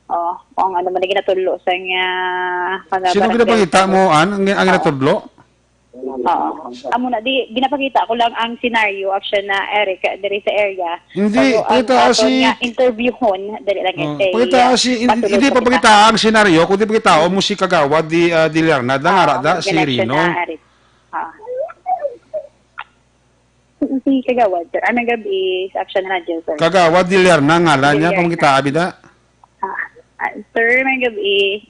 Oh, kung ano man ang ginatudlo sa nga mga Sino barangay ginapakita mo, An? Ang, ang Oo. ginatudlo? Oo. Amo na, di, ginapakita ko lang ang senaryo, action na, Eric, diri sa area. Hindi, Pero ang kita aton si nga interviewhon, dali lang, Oh, eh, pakita si, hindi, patulog hindi pa pa kita. pakita ang senaryo, kundi pakita mo si Kagawad di, ah, di Leonard, ang Oo, ara da, si connection Rino. na, Eric. Ah. Si Kagawad, sir. Ah, may gabi, sa action na dyan, sir. Kagawad di Leonard, ngalan niya, Leonard. Kung kita, abida. Ah, ah, sir, may gabi.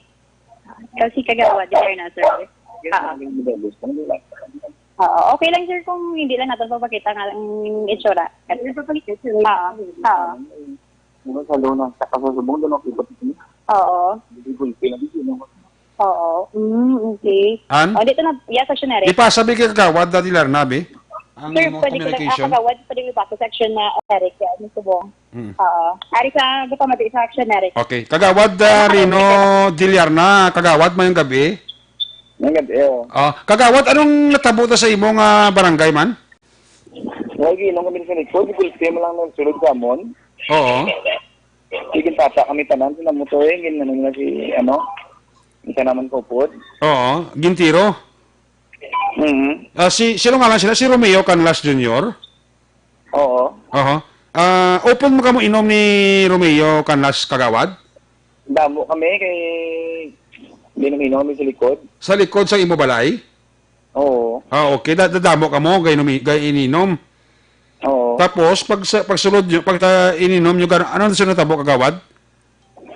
Kasi Kagawad, di kayo na, sir. Ah. Oo, okay lang, sir, kung hindi lang natin papakita nga ang itsura. Oo, oo. Ano sa luna? Sa kasusubong, doon ako ikot. Oo. Hindi ko yung pinag-isin. Oo. Mm, okay. An? Oh, dito na, yes, action na rin. Ipasa bi kay Kagawad, Daddy Larnabe. Ang Sir, imong pwede ko lang, ah, communication. Kagawad, pwede mo ipasa sa action na, Eric, ano, subong. Mm. Oo. Ari sa gapamati sa action, Eric. Okay. Kagawad, ah, Ano, Rino ano, Dillarna, Kagawad, mayong gabi. Mayong gabi, oh. Ah, Kagawad, anong natabo ta sa imo nga barangay man? Lagi, nung kami sa likod, gulpi mo lang ng sulod sa amon. Oo. Sige, tata kami tanan, sila mo to, eh, gin-, ano nila si, ano, isa naman ko pod. Oo, gintiro. Mhm. Ah, si, sino nga lang sila? Si Romeo Canlas Junior? Oo. Oho. Ah, open mo kamo inom ni Romeo Canlas, Kagawad? Damo kami kay ginaminom kami sa likod. Sa likod sa imo balay? Oo. Ah, okay. Da-, dadamo kamo kay numi-, kay ininom. Oo. Tapos, pag sa, pagsulod nyo, pag ta-, ininom nyo, gano, ano na sunod tabo, Kagawad?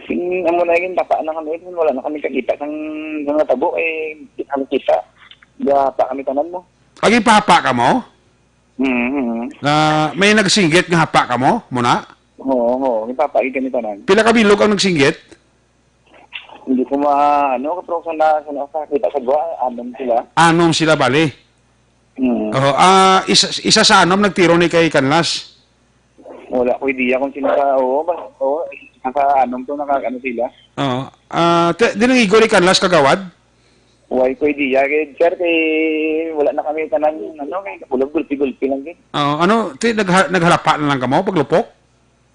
Sing, amo na yun, tapa na kami. Wala na kami kakita sang, sang natabo, eh, di kami kita. Di pa kami tanan mo. Agi papa ka mo? Mm-hmm. Na may nagsinggit nga hapa ka mo, muna? Oo, oo. May papa, agi kami tanan. Pila ka bilog ang nagsinggit? Hindi ko ma-, ano, pero sa na-, sa nakakita sa buha, anom sila. Anom sila, bali? Mm. Oo, ah, isa, isa sa anom nagtiro ni kay Canlas? Wala ko idea kung sino ka, oo, ba, oo, isa sa anom to, naka-, ano sila. Oo. Ah, te-, di nang igo ni Canlas, Kagawad? Wala ko idea, kay, sir, kay wala na kami tanan, ano, kay kulag gulpi-gulpi lang, eh. Oo, ano, ti-, nagha-, naghalapa na lang kamo, paglupok?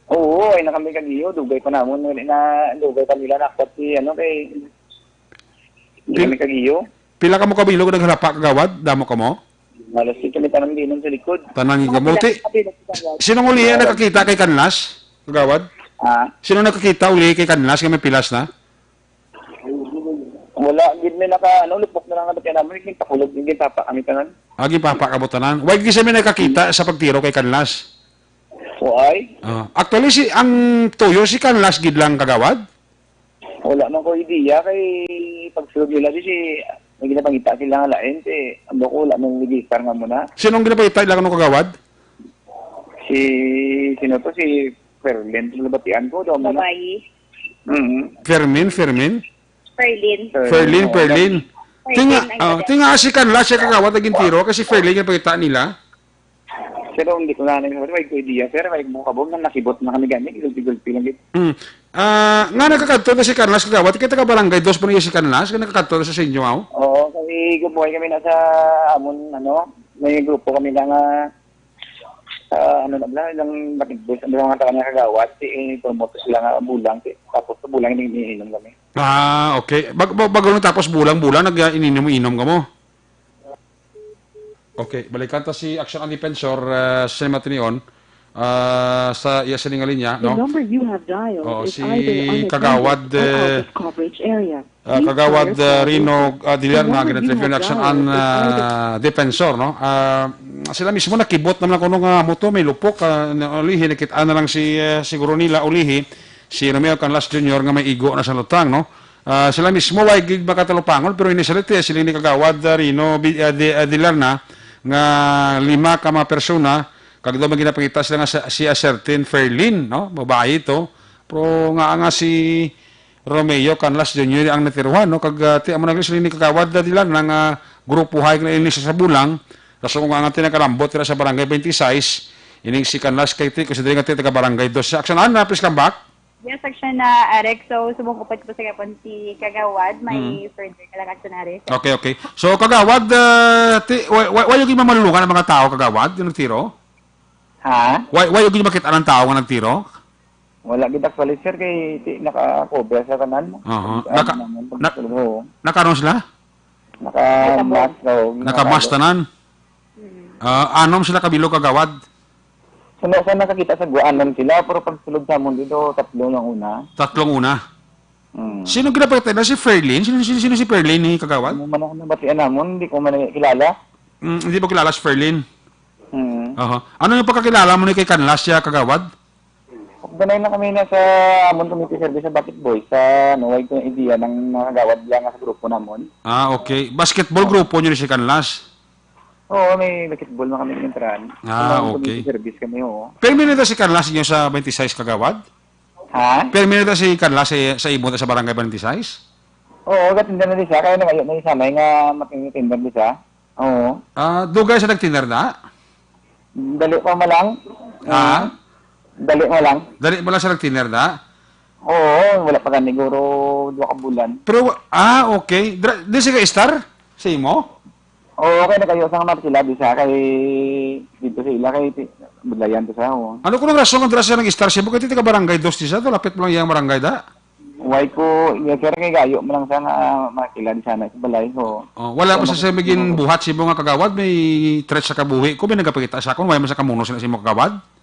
Oo, ay na kami kagiyo, dugay pa namon, na, dugay pa nila nakpat si, ano, kay, hindi Pil-, kami kagiyo. Pila kamo kabilog naghalapa, Kagawad? Damo kamo? Halos ito may tanang dinon sa likod. Tanang Mga kamo. pila Ti-, ka bilog sa Kagawad? sinong uli ang Meron. nakakita kay Canlas, Kagawad? Ah? Sino nakakita uli kay Canlas nga may pilas na? Wala, gid may naka, ano, lupok na lang ang natin namin, yung pakulog, yung gintapa kami tanan. Ah, gintapa ka mo tanan. Why gid siya may nakakita sa pagtiro kay Canlas? Why? Ah, actually, si, ang tuyo si Canlas gid lang, Kagawad? Wala man ko idea kay pagsulod nila di si, may ginapangita sila nga lain, si, ang ko wala man register nga muna. Sinong ginapangita nila kano, Kagawad? Si, sino to? Si Ferlin, nabatian ko, daw muna. Babayi. Mm. Fermin, Fermin? Ferlin. Ferlin, oo, Ferlin. Ferlin, Tinga, ang ah, tinga si Canlas, siya, Kagawad, naging tiro, kasi Ferlin yung pagkita nila. Pero hindi ko na, may ko idea, sir, may mo kabog na nakibot na kami gani, gulpi-gulpi lang gid. Mm. Ah, nga nakakadto na si Canlas, Kagawad, kay taga Barangay Dos pa niya si Canlas, nga nakakadto na sa inyo, aw? Oo, kay gumuhay kami na sa amon, ano, may grupo kami na nga Sa ano na bala, ilang Batikboy, sa mga taga nga Kagawad, si, eh, promote sila nga bulang, si, tapos sa bulang, ini-, iniinom kami. Ah, okay. Bag-, bag-, bago lang tapos bulang-bulang, nag-, ah, ininom-inom ka mo? Okay, balikan ta si Action ang Defensor, ah, sa Matinion, ah, sa iya sining linya, The no? number you have dialed Oo, is si either unattended Kagawad, or out eh, of coverage area. Ah, Kagawad, ah, Rino, ah, Dilar nga ginateleponan ni Action ang, ah, defensor, no? Ah, sila mismo nakibot naman kuno nga amo to, may lupok, ah, na ulihi, nakit-an na lang si, ah, siguro nila, ulihi, si Romeo Canlas Junior nga may igo na sa lutang, no? Ah, sila mismo, way gid makatalupangon, pero initially, siling ni Kagawad, ah, Rino, Bi-, ah, Di-, ah, Dilar na, nga lima ka mga persona, kag daw may ginapakita sila nga sa, si, ah, certain Fairlyn, no? Babayi to. Pero nga, nga si Romeo Canlas Junior ang natiruhan, no? Kag, ah, ti, amo na siling ni Kagawad, ah, Dilar na nga grupo hay na ini sa Sabulang. Kaso kung ang atin nakalambot dira sa Barangay twenty-six, ining si Canlas kay ti, kasi diri nga ti, taga Barangay Dos. Action Ana, please come back. Yes, Action na, Eric. So, subong ko pa po sa gapon si Kagawad, may Mm. further ka lang, Action Eric. Okay, okay. So, Kagawad, ah, ti, wa, wa, wa yung mamalulungan ang mga tao, Kagawad, yung nagtiro? Ha? Wa, wa yung makita ng tao nga nagtiro? Wala gid actually, sir, kay ti naka-cover sa tanan. Aha. Ang Naka-, naman, na-, pagsulod, oo. Nakaano sila? Naka-mask, oo. Naka-mask tanan? Mm. Ah, anom sila kabilog, Kagawad? Sa, sa nakakita sa gwa, anom sila, pero pagsulod sa amon dito, tatlo lang una. Tatlong una? Mm. Sino ginapakita na? Si Ferlin? Sino, sino, sino si Ferlin ni Kagawad? Ano man ako nabatian namon, hindi ko man kilala. Mm, hindi mo kilala si Ferlin? Mm. Aha. Ano yung pagkakilala mo ni kay Canlas siya, Kagawad? Ganay na kami na sa amon community service sa Batik Boys, sa, ano, wide ko idea ng mga Kagawad lang sa grupo namon. Ah, okay. Basketball grupo nyo ni si Canlas? Oo, may basketball na kami ng entrahan. Ah, Sa mga okay. Community service kami, oo. Permi na si Canlas inyo sa twenty-six, Kagawad? Ha? Permi na si Canlas sa, sa imo sa Barangay twenty-six? Oo, gatinda na di siya. Kaya nangayo na di sanay nga matinda di siya. Oo. Ah, dugay sa nagtinda na? Dali pa man lang. Ha? Mm. Dali man lang. Dali mo lang sa nagtinda na? Oo, wala pa gani, guro dua ka bulan. Pero, ah, okay. Dra-, di siya ka-star sa imo? Oo, kay nakayo sa nga Marcela di siya, kay dito sa ila, kay ti-, budlayan to sa, oo. Ano ko nang rason nga dira siya nag-star siya? Bukit taga Barangay Dos di siya, to lapit mo lang iyang barangay da? Why ko, yes, sir, kay gayo mo lang sa nga Marcela di sana sa balay, oo. Oh, wala Wala pa sa mo siya maging buhat sa imo nga Kagawad, may threat sa kabuhi ko, may nagapakita sa akon, wala man sa kamuno sila sa imo Kagawad?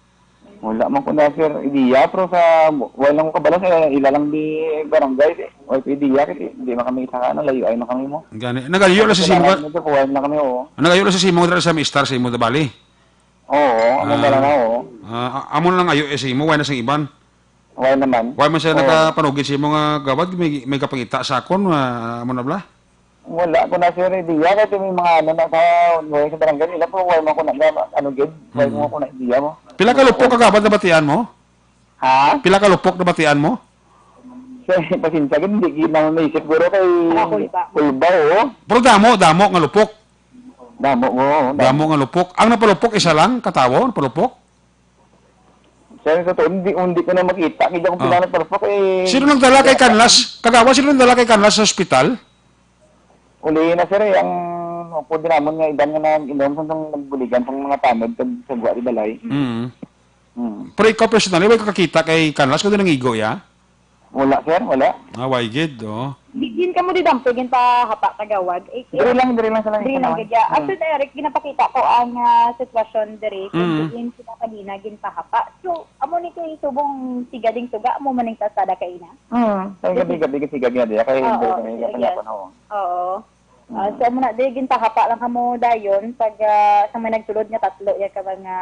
Wala man ko na, sir, idea, pero sa, wala lang ko kabalo, sa ila lang di barangay, eh. Wala ko idea, kasi di man kami isa ka, ano, layo ay man kami mo. Gani. Nagayo lang sa Kasi simo ka, kailangan mo, sir, kuha lang kami, oo. Nagayo lang sa simo dira sa may star sa imo da bali. Oo, amo Ah. ba lang na, oo. Ah, a-, amo na lang ayo, eh, sa imo, wala na sa iban. Wala naman. Wala man siya Oo. nakapanugid sa imo nga Kagawad, may, may kapangita sa akon, ah, amo na bala? Wala ko na, sir, idea. Kasi may mga ano na sa, sa barangay nila, pero wala man ko na, ano, gid. Wala Mm. mo ko na idea mo. Pila ka lupok, Kagawad, nabatian mo? Ha? Pila ka lupok nabatian mo? Sir, pasensya, gid, hindi gid naman naisip, guro, kay Nakakulba. Kulba, oo. Pero damo, damo nga lupok. Damo, oo, damo. Damo nga lupok. Ang napalupok, isa lang, katawo, napalupok? Sir, sa to, hindi, hindi ko na makita. Kaya kung Ah. pinanap pa po, eh, Sino nagdala kay Canlas? Kagawad, sino nagdala kay Canlas sa ospital? Uli na, sir, eh, ang upod namon nga iban nga nag-inom sa, sa nagbuligan sa mga tanod sa, sa buwa di balay. Mm. Mm. Pero ikaw personally, way ka kakita kay Canlas kung nangigo ya? Wala, sir, wala. Ah, why gid, oh. Di, gin kamo di dampe, ginpahapa, Kagawad. Eh, Diri lang, diri lang sa lang diri lang, gid, ya. Mm. After, Eric, ginapakita ko ang, ah, sitwasyon diri. Kung Mm. diin sila kanina, ginpahapa. So, amo ni kay subong siga ding tuga, amo man ning tasada kaina. Mm. Kay Yes, gabi, sir. gabi, kasi gabi na diya. Kay Oo, hindi kami sige, kapanyapan, yes. oo. Oo. Ah, Mm. so, amo na, di, ginpahapa lang kamo dayon pag, ah, sa may nagsulod nga tatlo, ya ka mga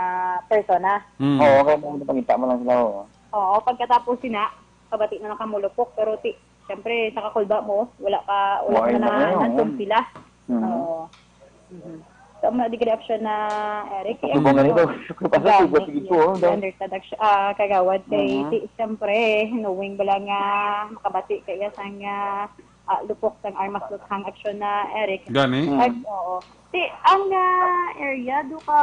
persona. Mm. Oo, kaya mo, pangita mo lang sila, oo. Oo, pagkatapos sina, kabati na lang kamo lupok, pero ti, siyempre, sa kakulba mo, wala pa, wala Wala pa na, na, na, oo. nandun sila. Mm. Oo. Mhm. So, amo na, di, reaction na, Eric, Sa ang subong nga nito, ano, pasok, gani, subong, sige yes, po, oh, we daw. understand, actu-, ah, Kagawad, kay, Mhm. ti, siyempre, knowing bala nga, makabati kaya sang, ah, ah, lupok sang armas luthang aksyon na, Eric. Gani? Mm. Ay, oo. Ti, ang, ah, area, do ka,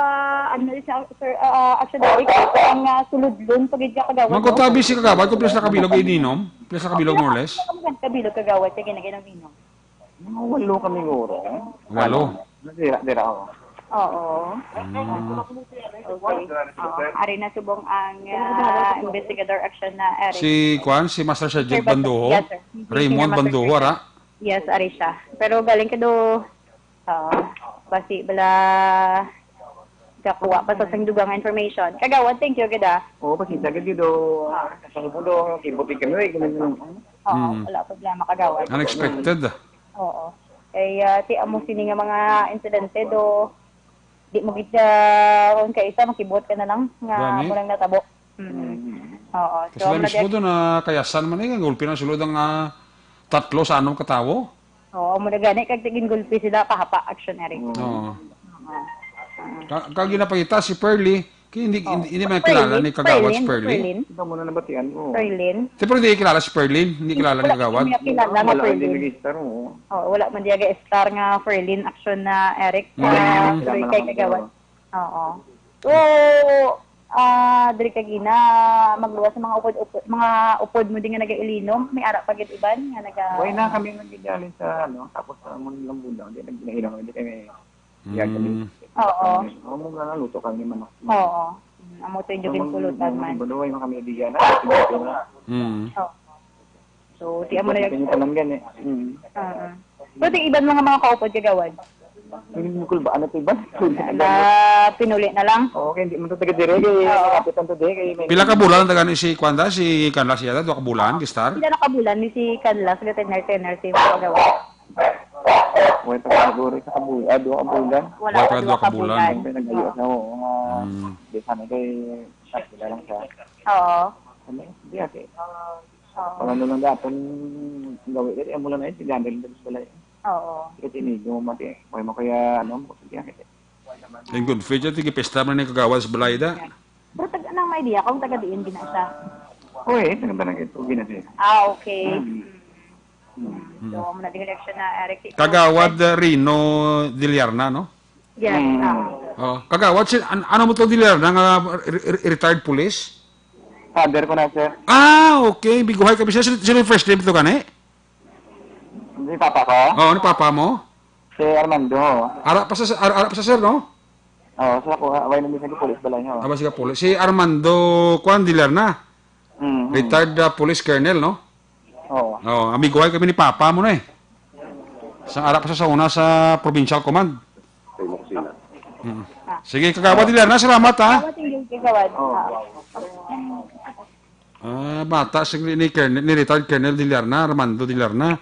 ano, sa, sir, ah, aksyon na, Eric, ang, ah, suludlon, pagid ka, Kagawad, no? Magkutabi si Kagawad, kung pila sa kabilog ininom? Pila sa kabilog, more or less? Ang kabilog, Kagawad, sa ginagay ng inom. Mga walo kami, guro. Walo? Ano? Dira, dira, oh. Oo. Mm. Okay. Oo. Ari na subong ang ah, investigator action na Eric. Si Kwan, si Master Sergeant Sir Bas- Banduho, Yes, sir. Si Senior Raymond Master Banduho, Sergeant. ara? Yes, ari siya. Pero galing ka do, ah, basi bala kakuha pa sa sang dugang nga information. Kagawad, thank you gid ah. Oo, pasensya gid do. Sa mo do, kibuti kami, eh, ganun lang. Oo, Mm. wala problema, kagawad. Unexpected. Oo. Kay ah, ti amo sini nga mga insidente do di mo gid ah, kung kaisa makibuot ka na lang nga Gani. Mo lang natabo. Mm. Oo. Kasi lang mismo doon na kayasan man eh, gulpi na sulod ang ah, tatlo sa anom ka tawo. Oo, mo na gani kag tigin gulpi sila kahapa action Eric. Oo. Oo. Ka, ka ginapakita si Pearly, kay hindi, hindi, hindi man Pearly, kilala ni Kagawad si Pearlin, Pearly. Pearlin. Ito mo na nabatian ko. Pearlin. Pero hindi kilala si Pearlin, hindi kilala ni Kagawad. Hindi kilala nga Wala, hindi Pearlin. nag-star mo. Oh, wala man diya ga-star nga Pearlin action na Eric. Mm. Ah, tuloy kay Kagawad. Oo. So, ah, diri ka gina magluwas sa mga upod-upod, mga upod mo din nga nagailinom, may ara pa gid iban nga naga Buhay na kami nagdidalin sa ano, tapos sa mga lambulang, hindi nagdinahilang, hindi kami Mm. Oo. Oo, mo nga luto kami manok. Oo. Mm, amo to yung jugin pulutan man. Baduway man kami diyan. Mm. Oo. So, ti amo na Yung yung pananggan eh. Mm. Oo. So, ti iban mga mga kaupod Kagawad. Hindi mo kulba, ano to iban? Na pinuli na lang. Oo, kaya hindi mo to taga dire, kay Oo. Kapit ang to dire, kay may Pila ka bulan taga ni si Kwanda, si Kanlas yata, duha ka bulan, gistar? Pila na ka bulan ni si Kanlas, ga tener-tener si Kagawad. Wala pa siguro sa kabulan, ah, duha ka bulan. Wala Wala pa pa duha duha ka ka bulan. bulan. May nag-iyo sa oo, nga Mm. di sana kay sakila lang siya. Oo. Ano, di ate. Oo. Pag ano lang dapat gawi, dili mo lang na yun, si Daniel din sa balay. Oo. Kasi tinigo mo mati, kaya mo kaya, ano, mo kaya. In good faith, yung tigipista man ni Kagawad sa balay da. Pero taga nang may idea kung taga diin gina siya. Uy, naganda na ito, ginasi. Ah, okay. Hmm. Mm. So, amo na din election na Eric. Kagawad uh, Rino Diliarna, no? Yes. Mm. Ah. Oh, Kagawad, si, an- ano mo to Diliarna nga re- re- retired police? Father ko na, sir. Ah, okay. Biguhay ka siya. Sino, sino yung first name to gani? Hindi papa ko? Oh, ano papa mo? Si Armando. Ara pa sa ara, ara pa sa sir, no? Oo, sa ako, away na minsan ko police balay niya. Aba siya police. Si Armando Kwan Diliarna. Mm. Retired uh, police colonel, no? Oo. Oh, amigohay kami ni papa mo na eh. Sa ara pa sa, sa una sa provincial command. Sa imo kusina. Mm. Sige, Kagawad Diliarna, salamat ha. Tama, thank you, Kagawad. Oo. Ah. Ah, bata si ni, Colonel- ni retired Colonel Diliarna, Armando Diliarna.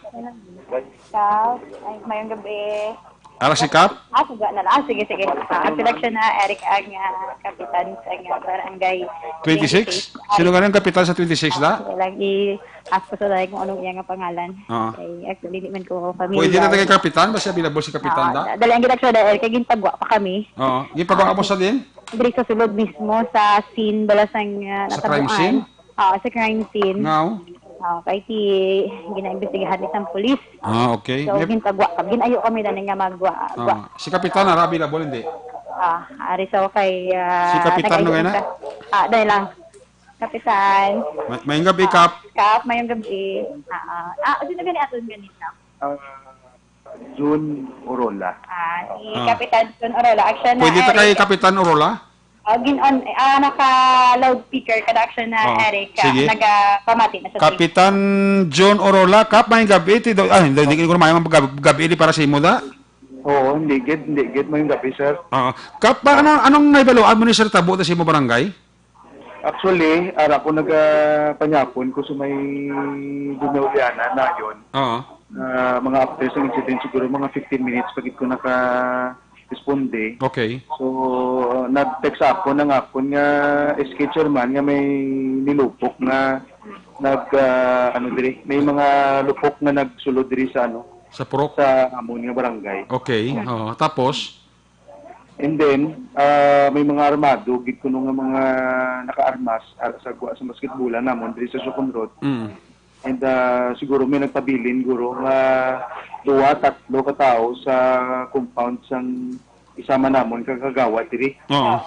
Kap, ay, mayong gabi. Ara si Kap? Ah, suga na lang. Ah, sige, sige. Ah, selection na, Eric, ang ah, kapitan sa ang ah, barangay twenty-six? Sino nga ang kapitan sa twenty-six da? Kaya lang i-ask ko sa dahil kung anong iya nga pangalan. Ah. Kay actually, di man ko familiar. Pwede na tayo kapitan? Basta available si kapitan da? Ah, dali ang ginagsa dahil kay gintagwa pa kami. Oo. Gipagawa mo sa din? Diri sa sulod mismo, sa scene, bala sang uh, Sa crime scene? Ah, sa crime scene. Ngaw? Ah, kay ti ginaimbestigahan ni sang pulis. Ah, okay. So, May- gintagwa kami. Ginayo kami na nga magwa. gwa. Ah, si kapitan, ara, available, hindi? Ah, ari sa kay ah, Si Kapitan, nag-, no, na? Ah, dahil lang. Kapitan. May, may gabi, Kap. Kap, mayong gabi. Ah, ah. Ah, sino gani aton ganito? Ah, June Orola. Ah, si Ah. Kapitan Jun Orola. Action na, Pwede ta kay Eric. Kapitan Orola? Oh, gin on, ah, naka loudspeaker kada action na, Oh, Eric. Ah, sige. nagapamati na sa Kapitan John Orola, Kap, may gabi. Ti, do, ah, hindi, hindi ko naman gabi, gabi di para sa imo da. Oo, hindi gid, hindi gid. Mayong gabi, sir. Oo. Kap, pa, ano, anong naibaluan mo ni Sir Tabo sa imo barangay? Actually, ara ko nagapanyapon ko sa may Juliana na yun. Oo. Ah, mga after sa incident, siguro mga fifteen minutes pagit ko naka-responde. Okay. So, nag-text ako ng akon nga S K chairman nga may nilupok nga nag ah, ano diri, may mga lupok nga nagsulod diri sa ano, Sa Purok? Sa amon nga barangay. Okay. Oo. Tapos? And then, ah, may mga armado gid kuno nga mga nakaarmas ar- sa gwa sa basketbolan namon diri sa Socon Road. Mm. And ah, siguro may nagpabilin guro nga duwa, tatlo ka tawo sa compound sang isa man namon ka kagawad diri. Oo.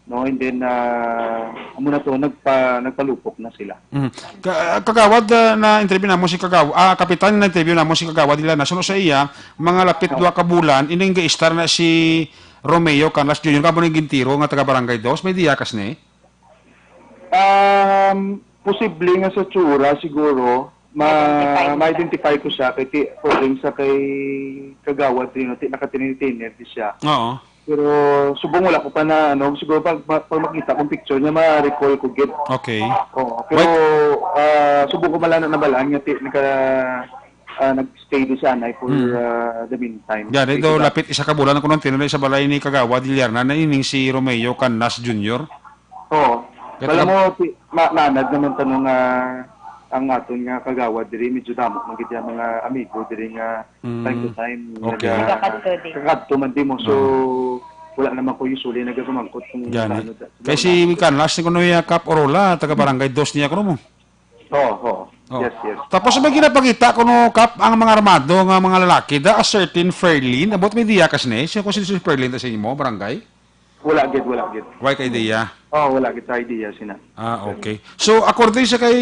No, and then, ah, amo na to, nagpa-, nagpalupok na sila. Mhm. Ka-, Kagawad, ah, na-interview namo si Kagaw-, ah, Kapitan, na-interview namo si Kagawad Ilarna. Suno sa iya, mga lapit Oo. duha ka bulan, ining ga-istar na si Romeo Canlas Junior, kamo ni gintiro nga taga Barangay Dos, may diya ka sini? Um, posible nga sa tsura siguro, ma-, Identify mo siya. ma-identify ko siya kay ti-, according sa kay Kagawad Rino, ti-, naka-tenor-tenor di siya. Oo. Pero subong wala ko pa na, ano, siguro pag, pag makita kong picture niya, ma-recall ko gid. Okay. Oo, pero, Wait. ah, subong ko man lang na nabalaan nga ti-, naka-, ah, nag-stay di siya anay for, Hmm. ah, the meantime. Gani, Kay do, sila lapit isa ka bulan ako nang tinuloy sa balay ni Kagawad Ilarna na ining si Romeo Canlas Junior. Oo. Kaya Alam taga- mo, ti-, ma-, manad naman tanong nga ang aton nga Kagawad diri, medyo damo man gid ang mga amigo diri nga Mm. time to time Okay. naga-, Nagakadto din. kakadto man di mo. So, Oo. wala naman ko usually nagapamangkot kung Gani. ano da-, Kay ano si na. Canlas ni kuno ya Kap Orola, taga Barangay Dos niya kuno mo. Oo, oo. Oh. Yes, yes. Tapos may ginapakita kuno, Kap, ang mga armado nga mga lalaki, da a certain Ferlin. About may diya ka sini? Siya ko si Ferlin ta sa imo, barangay? Wala gid, wala gid. Why ka idea? Oh, wala gid sa idea sina. Ah, okay. So, according sa kay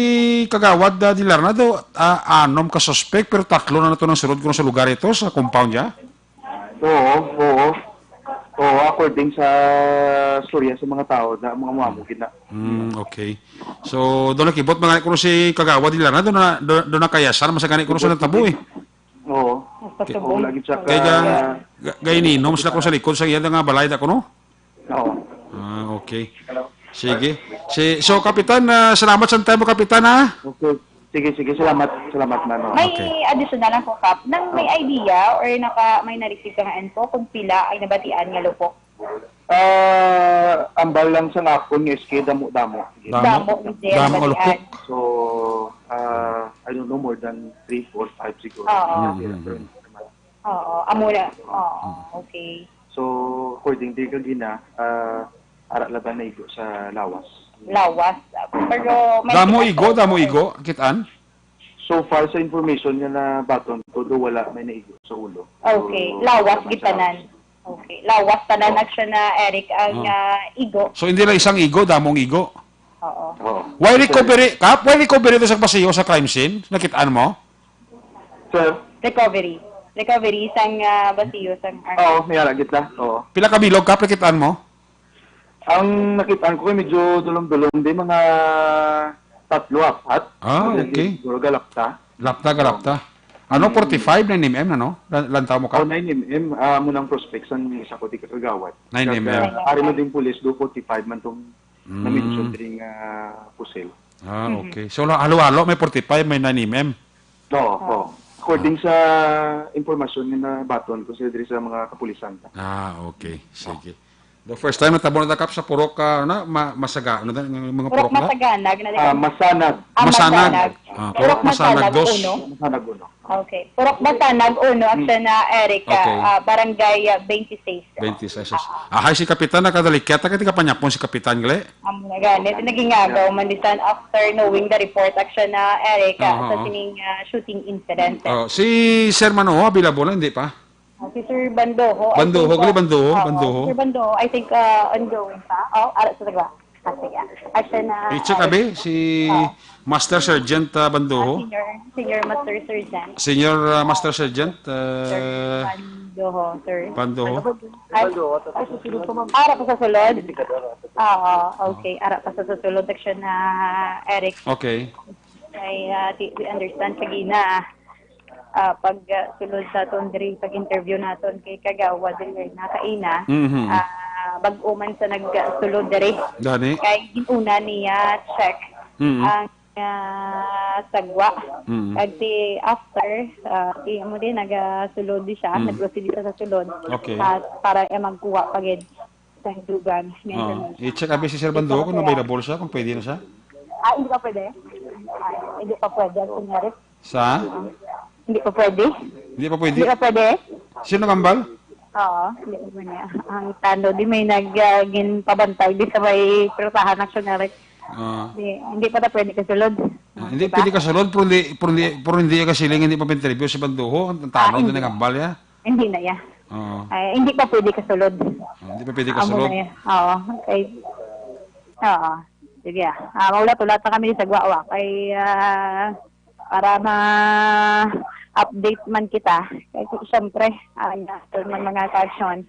Kagawad, ah, Dilar na do, ah, anom ka suspect, pero tatlo na nato nang sulod kuno sa lugar ito, sa compound niya? Oo, oo. Oo, according sa storya sa mga tao, na mga muamo gid na. Mm, okay. So, do nakibot mga kuno si Kagawad Dilar na, do na, do, do na kaya sa, masagani kuno sa natabo eh. Oo. Nagpasubong. Oo, lagi siya Kaya ka ga-, ga-, gaininom sila ko sa likod sa iya nga balay da kuno? Oo. Ah, okay. Sige. Si, so, Kapitan, ah, salamat sa time mo, Kapitan, ha? Okay. Sige, sige. Salamat. Salamat, Mano. May Okay. additional lang ko, Kap. Nang may Oh. idea or naka-, may na-receive ka nga info kung pila ay nabatian nga lupok? Ah, ambal lang sa ngakon nga S K, damo-damo. Damo. Damo, hindi Damo ang nabatian. lupok. So, ah, I don't know, more than three, four, five siguro. Oo. Mm, mm, mm. Oo, amo na. Oo, Mm. okay. So, according di kagina, ah, ara laban na igo sa lawas. Lawas. Pero may Damo igo, damo igo, kitaan? So far sa information nga nabaton ko, do wala may naigo sa ulo. Okay. So, Lawas wala man sa gitanan. lawas. Okay. Lawas tanan Oh. action na, Eric, ang, Oh. ah, igo. So, hindi lang isang igo, damong igo. Oo. Oo. Why Sir. recovery, Kap? Why recovery to sa basiyo sa crime scene? Nakitaan mo? Sir? Recovery. Recovery sang, ah, basiyo sang army. Oo, may ara gid na. Oo. Pila ka bilog, Kap, nakitaan mo? Ang nakitaan ko kay medyo dulom-dulom, di mga tatlo, apat. Ah, Pwede okay. siguro galapta. Lapta, galapta. Ano, Mm. forty-five, nine M M, ano? Lan-, lantaw mo ka? Oh, nine M M, ah, amo nang prospect sang isa ko di ka kagawad. Nine M M. Kag, ah, ari mo ding pulis, do forty-five man tong Mm. na-mention diri nga pusil. Ah, Mhm. okay. So, la-, halo-halo, may forty-five, may nine M M. Oo, Ah. oo. According Ah. sa impormasyon nga nabaton ko sila diri sa mga kapulisan ta. Ah, okay. Sige. The first time natabo na takap sa purok, ah, na, ma-, masaga, ano na, yung mga Purok purok na? Masaganag na Ah, di- Masanag. Ah, Masanag. Masanag. Ah, Purok Purok Masanag Masanag dos. uno. Masanag uno. Okay. Purok Masanag uno, Hmm. action na Eric, ah, Okay. ah, barangay, ah, twenty-six. Twenty-six. Ah, hi, si Kapitan, nakadalikya, ta, kay tigapanyapon si Kapitan, gali? Amo na gani, naging agaw man di san after knowing the report, action na Eric, ah, Aha, sa aha. sining, ah, shooting incident. Oh, si Sir Manoho, available na, hindi pa? Ah, si Sir Bandoho, I Bandoho, think, gali, ah, Bandoho, oo, Bandoho. Sir Bandoho, I think, ah, ongoing pa. Oh, ara sa taga. Ah, sige. Action na, I-check, ah, abi, si Oh. Master Sergeant, ah, Bandoho. Ah, senior, senior Master Sergeant. Senior, ah, Master Sergeant, Sir ah, Bandoho, sir. Bandoho. Ay, ara pa sa sulod? Oo, okay. Ara pa sa sulod, action na, Eric. Okay. Ay, ah, ti-, we understand, sige na. Ah, pag, ah, sulod sa aton diri, pag-interview naton kay Kagawad diri na kaina, Mhm. ah, bag-o man sa nagsulod diri. Gani? Kay gin-una niya check Mhm. ang, ah, sagwa. Mhm. Kag si after, ah, si amo din, nagasulod di siya, Mhm. nag-proceed siya sa sulod. Okay. Ah, para iya magkuha pa gid sa dugang nga Oh, information. I-check abi si Sir Bando kung available siya, kung pwede na siya. Ah, hindi pa pwede? Ah, hindi pa pwede, Sir Eric. Sa? Hindi pa pwede? Hindi pa pwede? Hindi pa pwede? Sino nagambal? Oo, hindi pa pwede. Ang tano, di may nag, ah, ginpabantay di sa may pirasahan ng Sunarek. Ah. Di, hindi pa na pwede kasulod. Ah, hindi Diba? pwede kasulod, pero hindi, pero hindi, pero hindi ka siling, hindi pa interview si Bandoho, ang Ah, tano hindi. din nagambal, ya? Hindi na, ya. Oo. Ay, hindi pa pwede kasulod. Ah, hindi pa pwede Amo kasulod. na yun. Oo. Okay. Oo. Sige, ah. Ah, maulat-ulat na kami sa Guawa. Kay, ah, para ma-update man kita. Kay, siyempre, ah, ang mga, mga action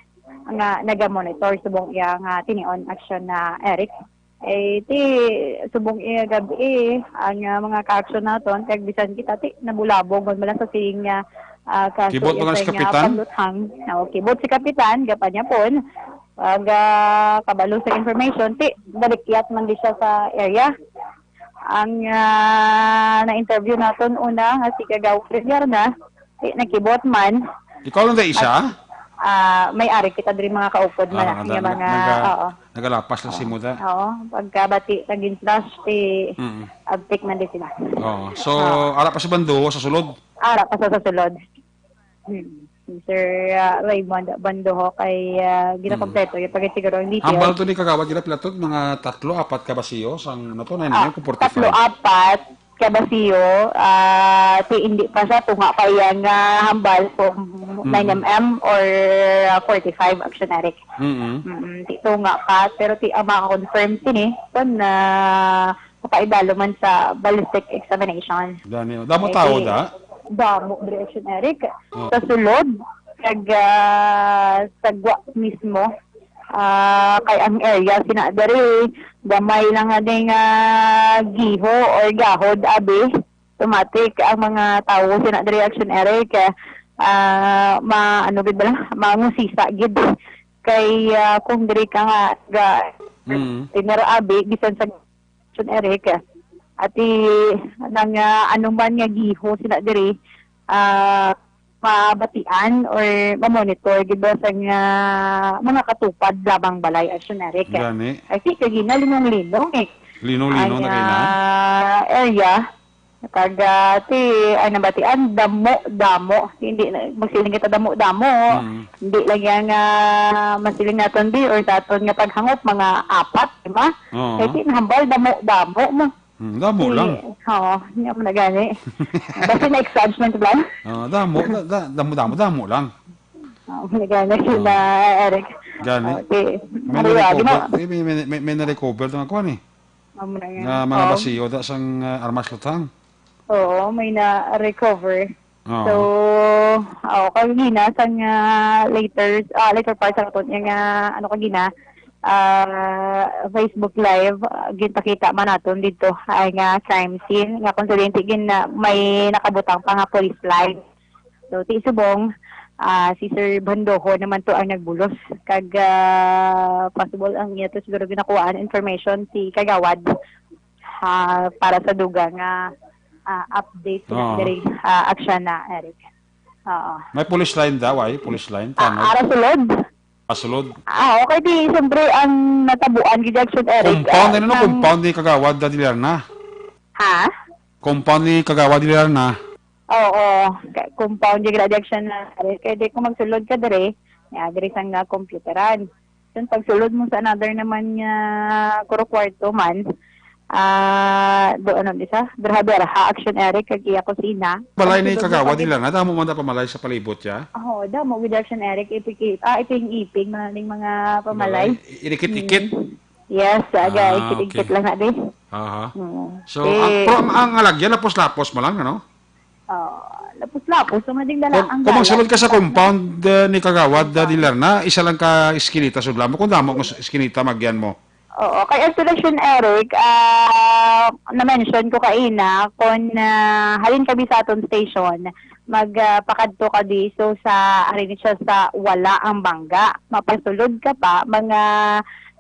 nga naga-monitor subong iya nga tinion action na Eric. Eh, ti, subong iya gabi, ang, ah, mga ka-action naton, kag bisan kita, ti, nabulabog man bala sa sing, ah, ah, kaso Kibot iya mga sa nga kapitan? Pagluthang. Ah, okay, kibot si kapitan, gapanyapon, pag, ah, kabalo sa information, ti, balikyat man di siya sa area. Ang, ah, na-interview naton una nga si Kagawad Rivera na, ti, nagkibot man. Ikaw lang dai isa? Ah, may ari kita diri mga kaupod man Ah, na, nga naga-, mga, naga-, oo. nagalapas lang si Muda. Oo, pagkabati sa gin-flash, ti, Mm. abtik man di sila. Oo. So, Oo. ara pa si Banduho sa sulod? Ara pa sa, sa sulod. Hmm. Sir, ah, Raymond Banduho kay, ah, ginakompleto Mm. yung pagkasiguro ang details. Hambal to ni Kagawad, gila pila to, mga tatlo, apat ka basiyo, sang, ano to, na Ah, yun, kung tatlo, forty-five. apat ka basiyo, ah, ti, hindi pa siya tunga pa iya nga hambal kung Mm. nine M M or, ah, forty-five action, Eric. Mm-mm. Mm, ti tunga pa, pero ti ang maka-confirm sini, kung, ah, Papaidalo man sa ballistic examination. Dani, damo Eh, tao di, da? Damo, Dre Action Eric. Oh. Sa sulod, kag, ah, sa gwa mismo, ah, kay ang area, sina diri, gamay lang nga ding, ah, giho or gahod, abi. Automatic, ang mga tawo, sina diri Action Eric, ah, ma-, ano gid bala? Mangusisa gid. Kay, ah, kung diri ka nga, ga-, Mm. Tinira abi, bisan sa Action Eric, ati nang, ah, anuman nga giho sila diri, ah, mabatian or mamonitor gid ba sa nga mga katupad lamang balay, Action Eric. Gani. I think kagina linong-linong eh. Linong-linong Ang, na kay na? ah, area, kag, ah, ti, ay nabatian, damo-damo. Hindi na, magsiling kita damo-damo. Mm. Hindi lang yan nga masiling naton di or sa aton nga paghangop, mga apat, di ba? Oo. Kay di nahambal, damo-damo mo. Hmm, damo Di, lang. Oo, hindi mo na gani. Basta na-exage man ito lang. Oo, damo, da-, da-, damo-damo, damo lang. Oo, hindi gani Oo. sila, Eric. Gani. Okay. May Ano yun? na-recover, Gino- may, may, may, may na-recover itong ako, ni? Amo na yan. Nga mga Oo. basiyo da sang, ah, armas lutang. Oo, may na-recover. Oo. So, oh, kagina sang, ah, later, ah, later part sa aton nga, ano, kagina, ah, Facebook Live, ah, ginpakita man naton dito ay nga crime scene nga kung sa dinti gin, ah, may nakabutang pa nga police line. So, ti subong, ah, si Sir Bandoho naman to ang nagbulos. Kag, ah, possible ang iya to siguro ginakuhaan information si Kagawad, ah, para sa dugang nga, ah, update sa Oo. diri, ah, aksyon na, Eric. Oo. May police line daw, ay, police line, Ah, tanod. ara sulod? Pasulod. Ah, okay, di, siyempre, ang natabuan gid action, Eric, Compound, ah, ano, no? sang Compound ni Kagawad Dadilarna. Ha? Compound ni Kagawad Dadilarna. Oo, ka-, compound yung graduation na, kaya di ko magsulod ka dire, nga dire sang nga computeran. Then pagsulod mo sa another naman nga kuro kwarto man, ah, do, ano, di sa? Berha-berha, action, Eric, kag iya kusina. Balay ni Pagsulod mo Kagawad pa nila din. na, damo man na pamalay sa palibot siya. Oo, damo, with action, Eric, ipikit, ah, iping-iping, man ning mga pamalay. Balay, i-, irikit-ikit. Mm. Yes, aga, Ah, ikit-ikit okay. lang na, di. Aha. Mm. So, Eh, ang, pero ang, ang alagyan, lapos-lapos mo lang, ano? Oh, lapos-lapos, so, mading dala Kung, ang kung magsulod galas. ka sa compound, eh, ni Kagawad, eh, Compound. Dilarna, isa lang ka iskinita sudlan mo. Kung damo ang s-, iskinita, magyan mo. Oo, kay Installation Eric, ah, na-mention ko kaina, kung, ah, halin kami sa aton station, mag, ah, pakadto ka di, so sa, halin siya sa wala ang bangga. Mapasulod ka pa, mga,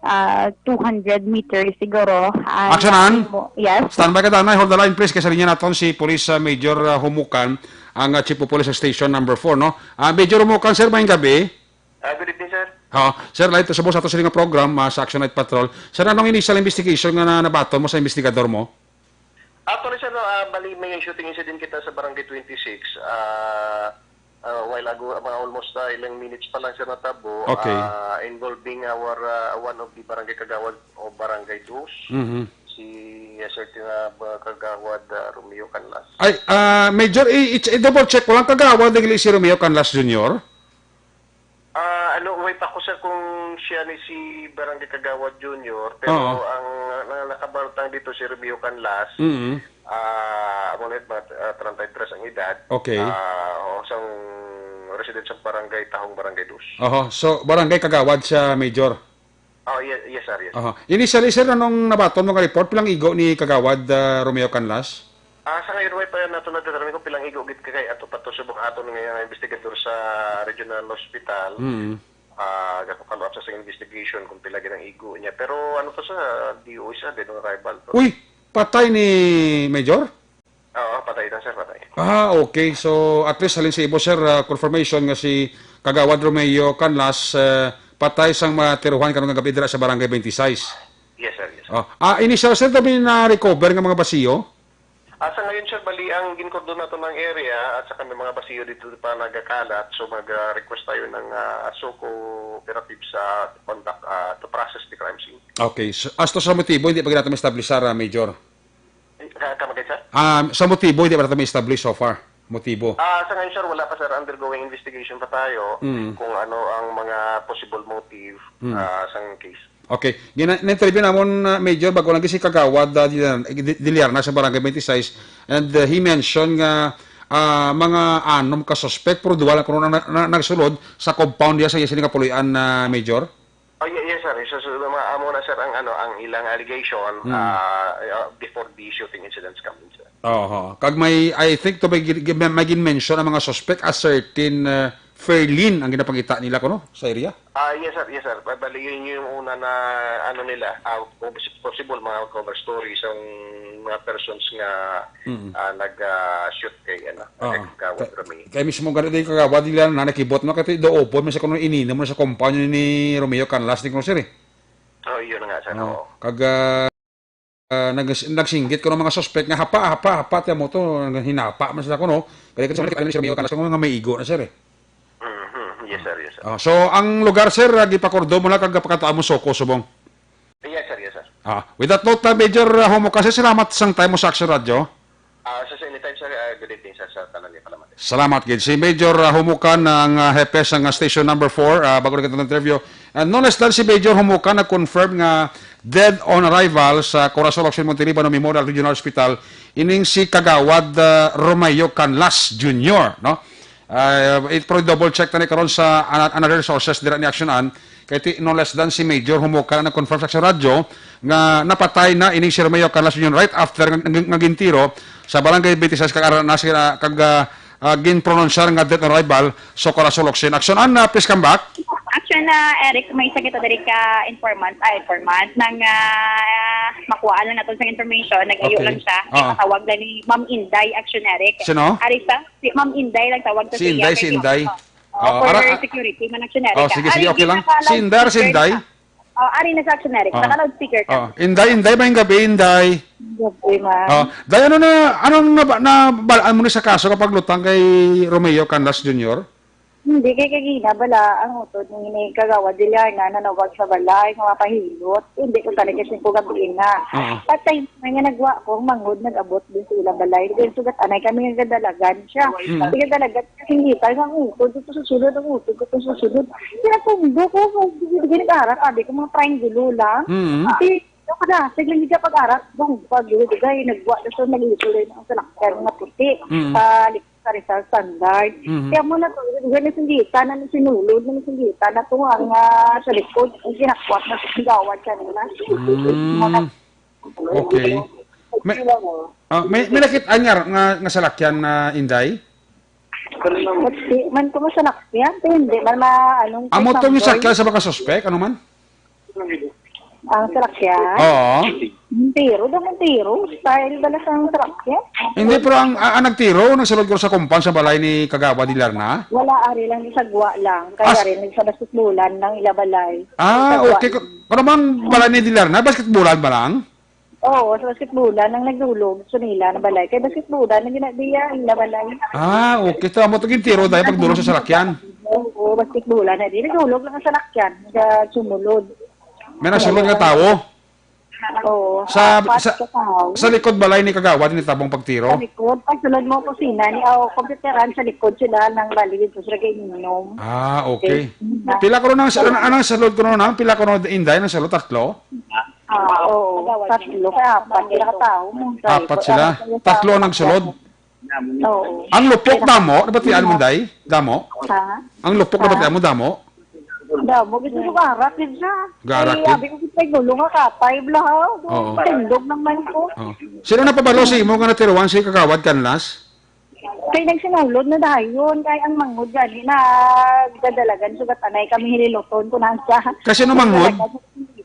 ah, two hundred meters siguro. Ang Action, Han? mo-, yes? Standby ka, Danay. Hold the line, please. Kay sa linya naton si Police, ah, Major, ah, Humukan, ang, ah, Chief of Police sa Station Number Four, no? Ah, Major Humukan, sir, maayong gabi. Ah, good evening, sir. Oh, sir, live to sa, sa ato sila nga program, ah, sa Action Night Patrol. Sir, anong initial investigation nga na, nabaton mo sa investigador mo? Actually, sir, no, ah, bali, may shooting incident kita sa Barangay twenty-six. Ah, ah, while ago, mga almost, ah, ilang minutes pa lang, sir, natabo, Okay. ah, involving our, ah, one of the barangay kagawad o Barangay Dos, Mhm. si, ah, certain, ah, ba-, kagawad, ah, Romeo Canlas. Ay, ah, Major, i-, i-, i-double check ko lang, kagawad, dili si Romeo Canlas Junior? kung siya ni si Barangay Kagawad Junior, pero Oo. ang, ang nakabaltang dito si Romeo Canlas, Mm. ah, amo na yun, mga, ah, treinta y tres ang edad. Okay. Ah, o, sang resident sa Barangay Tahong, Barangay Dos. Oho. So, Barangay Kagawad siya, Major? Oh, yes, yes, sir, yes. Oho. Initially, sir, anong nabaton mo nga report? Pilang igo ni Kagawad, ah, Romeo Canlas? Ah, sa ngayon, way pa nato na-determine kung pilang igo gid kay ato pa to subong aton nga investigador sa regional hospital. Mm. Ah, ga-follow up sa, sa investigation kung pila gid ang igo niya. Pero ano to sa D O H, sa dead on arrival to. Uy, patay ni Major? Oo, patay na, sir, patay. Ah, okay. So, at least, halin sa ibo, sir, ah, confirmation nga si Kagawad Romeo Canlas, ah, patay sang matiruhan karon nga gabi dira sa Barangay twenty-six. Yes, sir, yes, sir. Oh. Ah, initial, sir, tabi na-recover nga mga basiyo? Ah, sa ngayon, sir, bali ang ginkordon nato ng area at saka may mga basiyo dito pa nagakalat. So, mag-request tayo ng, ah, SOCO operative sa conduct, ah, to process the crime scene. Okay. So, as to sa motibo, hindi pa natin ma-establish, sir, ah, Major? Eh, ka-, come again, sir? Ah, sa motibo, hindi pa natin ma-establish so far. Motibo. Ah, sa ngayon, sir, wala pa, sir. Undergoing investigation pa tayo Mm. kung ano ang mga possible motive, Mm. ah, sang case. Okay. Gina-, na-interview namon, uh, Major, bago lang si Kagawad, uh, Diliar-, Di-, Diliarna sa Barangay twenty-six, and, uh, he mentioned nga, uh, mga anom ka suspect, pero duha lang kuno na, na, nagsulod sa compound niya sa iya sini kapuloy-an, uh, Major? Oh, ye-, yes, sir. So, so, mga amo na, sir, ang, ano, ang ilang allegation, Hmm. uh, uh, before the shooting incidents come in, sir. Oho. Kag may, I think to may, gin-, gin-, may gin-mention ang mga suspect as certain, uh, Fairlin ang ginapangita nila kuno sa area? Ah, yes, sir. Yes, sir. Ba-, bali, yun yung una na, ano nila, ah, pos-, possible mga cover story sa mga persons nga, Mm. ah, nag, ah, shoot kay, ano, Oo. kay Kagawad Kay, Romeo. Kay mismo gani din Kagawad nila na nakibot mo, kati do opo, may sa kuno ininom na sa compound ni Romeo Canlas ni kuno, sir, eh. Oh, yun na nga, sir. Oo. Oo. Kag, ah, ah, nag-, nagsinggit kuno mga suspect nga, "Hapa, hapa, hapa," tiyan mo to, hinapa man sila kuno. Kaya kasi si Romeo Canlas kuno nga may igo na, sir, eh. Mhm. Yes, sir. Yes, sir. Ah, so, ang lugar, sir, ah, gipakordon mo na kag pakatuan mo SOCO subong? Yes, sir. Yes, sir. Ah, with that note, ah, Major, ah, Homo, kasi salamat sang time mo sa Action Radio. Ah, sir, sir, anytime, sir. Ah, good evening, sir, sa tanan niya. Salamat. Salamat gid. Si Major, ah, Humukan, ang, ah, hepe sang, ah, Station Number Four, ah, bago na kita interview. And no less than si Major Humukan nag-confirm nga dead on arrival sa Corazon Locsin Montiliban Memorial Regional Hospital, ining si Kagawad, ah, Romeo Canlas Junior, no? Ah, it, pero double check ta ni karon sa ana-, another sources dira ni Action An. Kay ti, no less than si Major Humukan ang nag-confirm sa Action Radio nga napatay na ining si Romeo Canlas Junior right after nga, nga, nga gintiro sa Barangay twenty-six kag ara na sila kag, ah, ah, ginpronunsyar nga dead on arrival sa Corazon Locsin. Action An, ah, please come back. Action na, Eric, may isa kita diri ka informant, ah, informant, nang, ah, makuhaan lang naton sa information, nag-ayo Okay. lang siya, Ah. Tawag lang ni Ma'am Inday, Action Eric. Sino? Ari sa, si Ma'am Inday lang tawag sa Si siya, Inday, si kay Inday. Oo, Oo, for ara-, security, man, Action Eric. Oh, sige, Ari, sige, okay lang. Si Inday, si Inday? Oh, ari na sa Action Eric. Oh. Naka-loudspeaker ka. Oh, Inday, Inday, maayong gabi, Inday. Gabi, ma'am. Oh, Day, ano na, anong naba-, nabalaan mo ni sa kaso nga paglutang kay Romeo Canlas Junior? Hindi, kay kagina bala ang utod ni, ni Kagawad Diliana nanawag sa balay nga mapahilot. Hindi ko talaga siya ko gabi na. Oo. Patay na nga nagwa ko, manghod nag-abot din sa ilang balay. Then sugat anay kami nga gadalagan siya. Mm. Gadalagan, singgita, ang utod, ito susunod, ang utod, ito susunod. Kaya sundo ko, gini ka harap, sabi ko, mga triangulo lang. Mm. Di, yung kadasig lang, hindi ka pag-arap, bang, pag-ibigay, nagwa na siya, nag-isulay na ang salakyan, nga puti. Mm. Sa sa Rizal Standard. Mhm. Kaya mo na to, ganun singgita na sinulod, na singgita na to ang, ah, sa likod, ang ginakwat na sa gawad kanina. Mm. Okay. May, ah, may, may nakit-an nga, nga, nga salakyan na, Inday? Hindi man ko masalakyan, hindi man ma-, anong Amo to yung sakyan sa mga suspek, ano man? Ang salakyan? Oo. Tiro daw, ang tiro. Style bala sa salakyan. Hindi, pero ang, ang, ang nagtiro, nagsulod ko sa kumpan sa balay ni Kagawad Diliarna? Wala, ari lang, sagwa lang. Kaya As- ari lang sa basketbulan ng ila balay. Ah, Sagwa okay. lang. Ka-, ano bang balay ni Diliarna? Basketbulan ba lang? Oo, sa basketbulan ang nagdulog sa nila na balay. Kay basketbulan ang ginadiya, ila balay. Ah, okay. Tama to, gintiro dahil pagdulog sa salakyan. Oo, basketbulan na di. Nagdulog lang ang salakyan. Sa sumulod. May nasulod nga tawo? Oo, sa, apat sa, ka tawo. Sa likod balay ni Kagawad, ni tabong pagtiro? Sa likod, pag sulod mo kusina, ni, oh, computeran sa likod sila ng bali dito sa Ragay Ninom. Ah, okay. Okay. Pila ko na ang, ang, ang salod ko na, pila ko na, Inday, ang salod, tatlo? Ah, oo, tatlo, kaya apat sila ka tawo mo. Apat sila? Tatlo ang nagsulod? Oo. Ang lupok damo, nabatian mo, day? Damo? Ha? Ang lupok, ha? Nabatian mo, damo? Damo, gusto ko garak din siya. Garak din? Ay, abi ko, "Kitay gulo nga katay, bla, ha?" Oo. Tindog naman ko. Oo. Sino napabalo sa imo nga natiruan si Kagawad Canlas? Kay nagsinulod na dayon, kay ang manghod gani na dadalagan, sugat anay kami hililuton ko na siya. Kasi no manghod?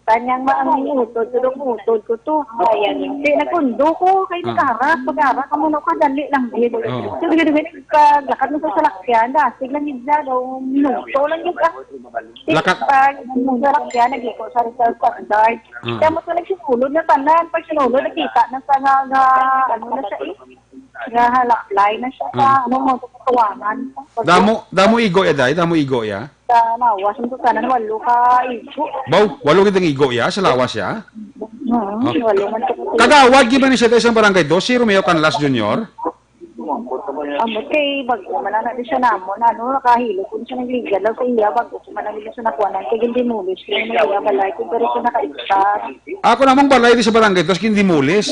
Tanyang ma-, ang utod ko, dong utod ko to. Ayan. Di, nagkundo ko, kay ah, nagkaharak, pagkaharak, amo na kadali lang, di. Oh. So, gani, gani, paglakad mo sa salakyan, dasig lang yun siya, daw, minuto lang yun, ah. Di, lakat. Pag, ano, salakyan, nag-iko sa result sa guard. Ah. Kaya mo to, nagsinulod na tanan. Pag sinulod, nakita na sa nga, nga, ano na siya, eh. Nga halaklay na siya sa, ah, ano mo, sa katuwangan. Damo, damo igo ya, day? Damo igo ya? Sa lawas, ang tanan, walo ka igo. Baw, walo gid ang igo ya sa lawas ya? Hmm, oh, walo man to. Kagawad gid man ni siya sa isang barangay dos, si Romeo Canlas Junior? Amo kay bag-o man na di siya namo na, ano, nakahilo kung siya nagliga lang sa iya, bag-o man lang siya nakuanan kay gindemolish kay may iya balay kung pero siya nakaistar. Ako namang balay di sa barangay dos gindemolish.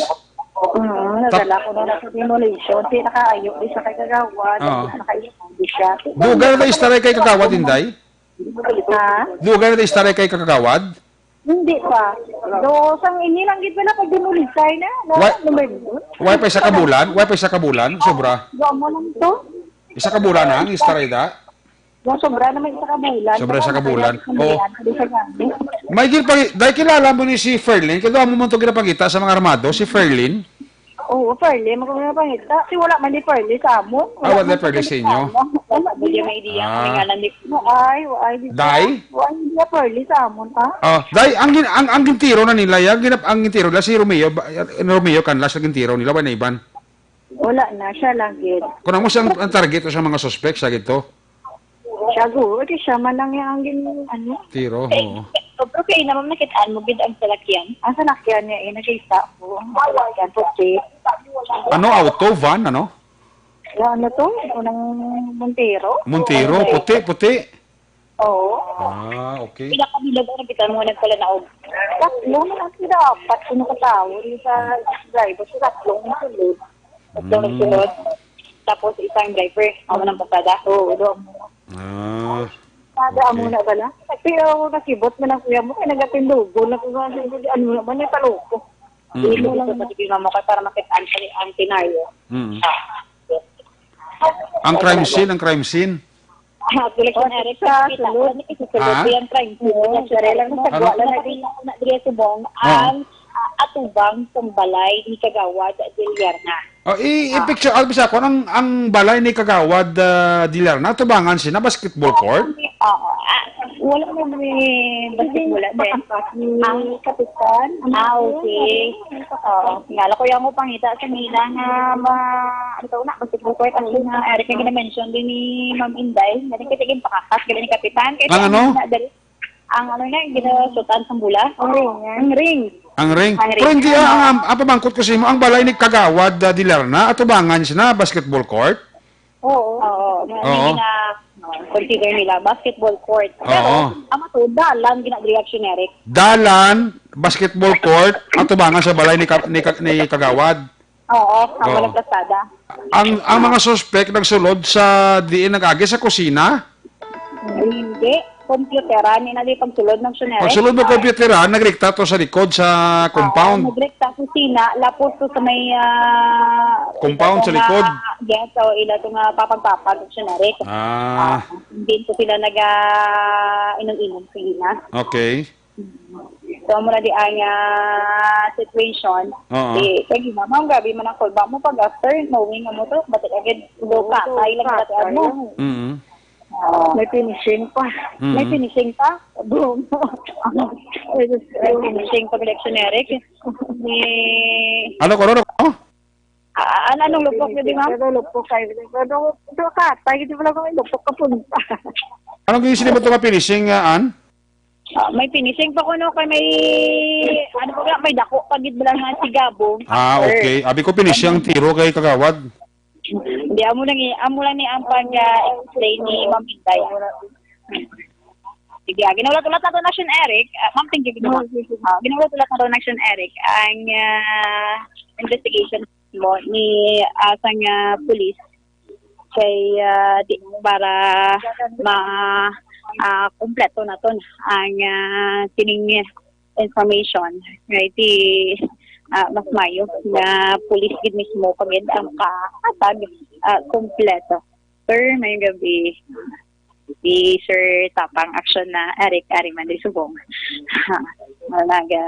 Mm, nadala ko na sa demolition. Di nakaayo di sa kay Kagawad. Oo. Di nakaayo di siya. Duga na istar kay Kagawad, Inday? Ha? Duga na istar kay Kagawad? Hindi pa. Do, sang ini lang gid pala pag dimulisay na. Na, why, number doon. Why pa isa ka bulan? Why pa isa ka bulan? Sobra. Do mo lang to. Isa ka bulan ang istar da? Yung sobra naman isa ka bulan. Sobra isa ka bulan. Oo. May gil pa, dahil kilala mo ni si Ferlin, kaya mo man ito ginapangita sa mga armado, si Ferlin? Oo, Ferlin, magkakapangita. Si wala man ni Ferlin sa amon. Ah, wala ni Ferlin sa inyo? Wala man ni may idea kami nga nandito. Ay, ay, di. Day? Wala ni Ferlin sa amon, ha? Ah, day, ang gin-, ang, ang gintiro na nila, ya, ginap-, ang gintiro nila si Romeo, ba-, Romeo Canlas ang gintiro nila, wala na iban? Wala na, siya lang gid. Kung amo siya ang, ang target o sa mga suspects, sa gito? Siya, guro, kay siya man ang, ang gin-, ano? Tiro, eh, oo. Pero kay naman nakitaan mo gid ang salakyan? Ang salakyan niya, eh, nakita ko. Ang salakyan, puti. Ano, auto, van, ano? Yung ano to? Unang Montero? Montero, puti, puti. Oo. Ah, okay. Pinakabilog ang nakitaan mo nagpalanaog. Tatlo na lang sila, apat, sino ka tao? Yung sa driver, sa tatlo, ang sulod. Tatlo, mm, nagsunod. Tapos isang driver, ako nang pasada. Oo, doon. Ah, pasada, okay. Amo na bala. Pero nakibot man ang kuya mo, kaya nagatindugon na ko nga, ano naman, yung paloko. Mm. Imo lang sa tingin mo ka para makita ang, ang senaryo. Mm. Ah. Ang crime scene, ang crime scene. Ah, Director Eric, sa kita, sulod. Ano kita sulod? Ha? Yung crime scene. Oo, diri lang sa sagwa lang. Ano? Nakita ko na diri subong, ah, ang, ah, atubang sa balay ni Kagawad Dillarna. Oh, i-, ah, i-picture out bisa ko ang, ang balay ni Kagawad, ah, Dillarna, tubangan sina basketball court? Oo, ah, wala mo may basketball, ah, ang kapitan. Ah, okay. Oo, ngala ko yung pangita sa nila nga ma-, ano to na, basketball court, ang nga, Eric, nga gina-mention din ni Ma'am Inday, nga din kasi yung pakakat, gila ni kapitan. Ang ano? Ang ano na, yung ginasutan sa bola? Ang ring. Ang ring. Ang ring. Ang ring. Pero hindi, ah, ang, ang, ang pamangkot ko sa imo, ang balay ni Kagawad, ah, Dilarna, atubangan siya na basketball court? Oo. Oo. Oo. Hindi na, uh, consider nila basketball court. Pero, oo, ang matuod, dalan, gina-, reactionary. Dalan, basketball court, atubangan sa balay ni Ka-, ni Ka-, ni Kagawad. Oo, ang, oo, walang kalsada. Ang, ang mga suspek nagsulod sa diin nag-agi sa kusina? Hindi. Computeran, ni nali pagsulod ng kusina. Pagsulod mo computeran, nagrekta to sa likod sa compound. Oo, nagrekta kusina, lapos to sa may, ah, compound sa likod. Yes, so ila to nga papagpapag kusina. Ah. Ah, hindi to sila naga inom-inom sa ina. Okay. So, amo na di ang, ah, situation. Oo. Eh, kay mama, ang grabe man ang kulba mo pag after, knowing mo to, ba't agad, oo, katay lang, katay mo. Mm. Oo. May finishing pa. Mm. May finishing pa? Boom. May finishing pa, reactionary. Ni ano ko, ano ko? Ah, ano, anong lupok na di, ma'am? Ano lupok kayo? Ano, ito ka, tayo di pala kung lupok ka punta. Anong ginisip mo ito nga finishing, ah, Ann? Ah, may finishing pa kuno kay may, ano pa ba, may dako pa gid bala nga sigabong. Ah, okay. Abi ko finishing ang tiro kay kagawad. Hindi, amo lang i-, amo lang ni ang pag, ah, explain ni Ma'am Inday. Sige, ah, ginulat-ulat nato na Action Eric. Ah, Ma'am, thank you, gid, ma'am. Ah, ginulat-ulat nato na Action Eric. Ang, ah, investigation mo ni, ah, sang, ah, police kay, ah, di, para ma, ah, kompleto naton ang, ah, sining information, right? Di, ah, mas mayo nga police gid mismo pa gid ang kahatag, ah, kompleto. Sir, may gabi. Si Sir Tapang Action na Eric, ari man di subong. Mga,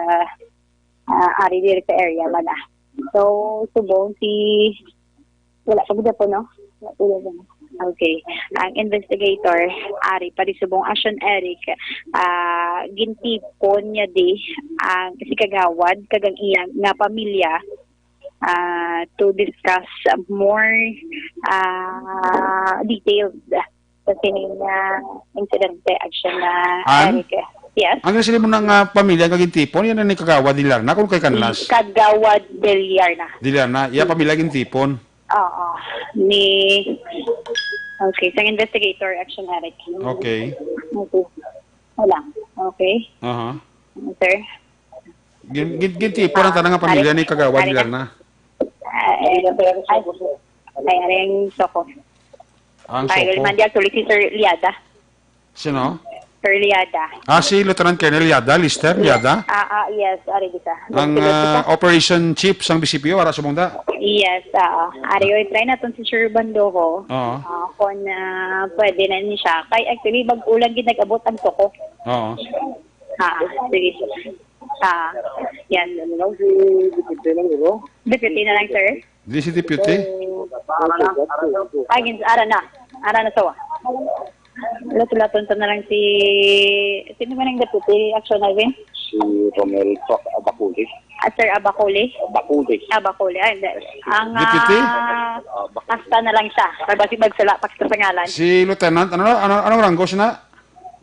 ah, ari diri sa area man, ah. So, subong si, wala pa gid po, no? Wala pa gid, no? Okay. Ang investigator, ari pa di subong Action Eric, ah, gintipon niya di ang si Kagawad kag ang iyang nga pamilya, ah, to discuss more, ah, detailed sa sining, ah, insidente, Action na An? Eric. Yes? Ang sila mo nga pamilya nga gintipon, yan ang ni Kagawad Villarna, kung kay Canlas. Kagawad Villarna. Villarna, iya pamilya gintipon. Oo. Ni, okay, sang investigator, Action Eric. Okay. Okay. Wala. Okay. Aha. Sir? Gin-, gin-, gintipon ang Ah, tanang nga pamilya ari, ni Kagawad ari na. Villarna. Ah, eh, ay, ay, aring soko. Ang Ay, soko. Mandial, tuloy si Sir Liada. Sino? Sir Liada. Ah, si Lieutenant Colonel Liada, Lister Yes. Liada? Ah, ah, yes, ari di ka. Ang, Sige, ah, sige. Operation Chief sang B C P O, ara sa munda? Yes, ah, ah. Ari, oy, try naton si Sir Bandoho. Oo. Ah, kung, ah, pwede na ni siya. Kay actually, bag-o lang gid nag-abot ang soko. Oo. Ah, sige. Ah, yan. Deputy na lang, sir. Di si Deputy? Ay, gin-, ara na. Ara na, sawa. Latulaton sa na lang si, sino man ang deputy, Action Alvin? Si Romel Sok Abaculi. Ah, Sir Abaculi? Abaculi. Abaculi, ay, hindi. Ang, Deputy? Ah, hasta na lang siya. Para basi magsala pa kita sa ngalan. Si Lieutenant, ano, ano, anong ranggo siya na?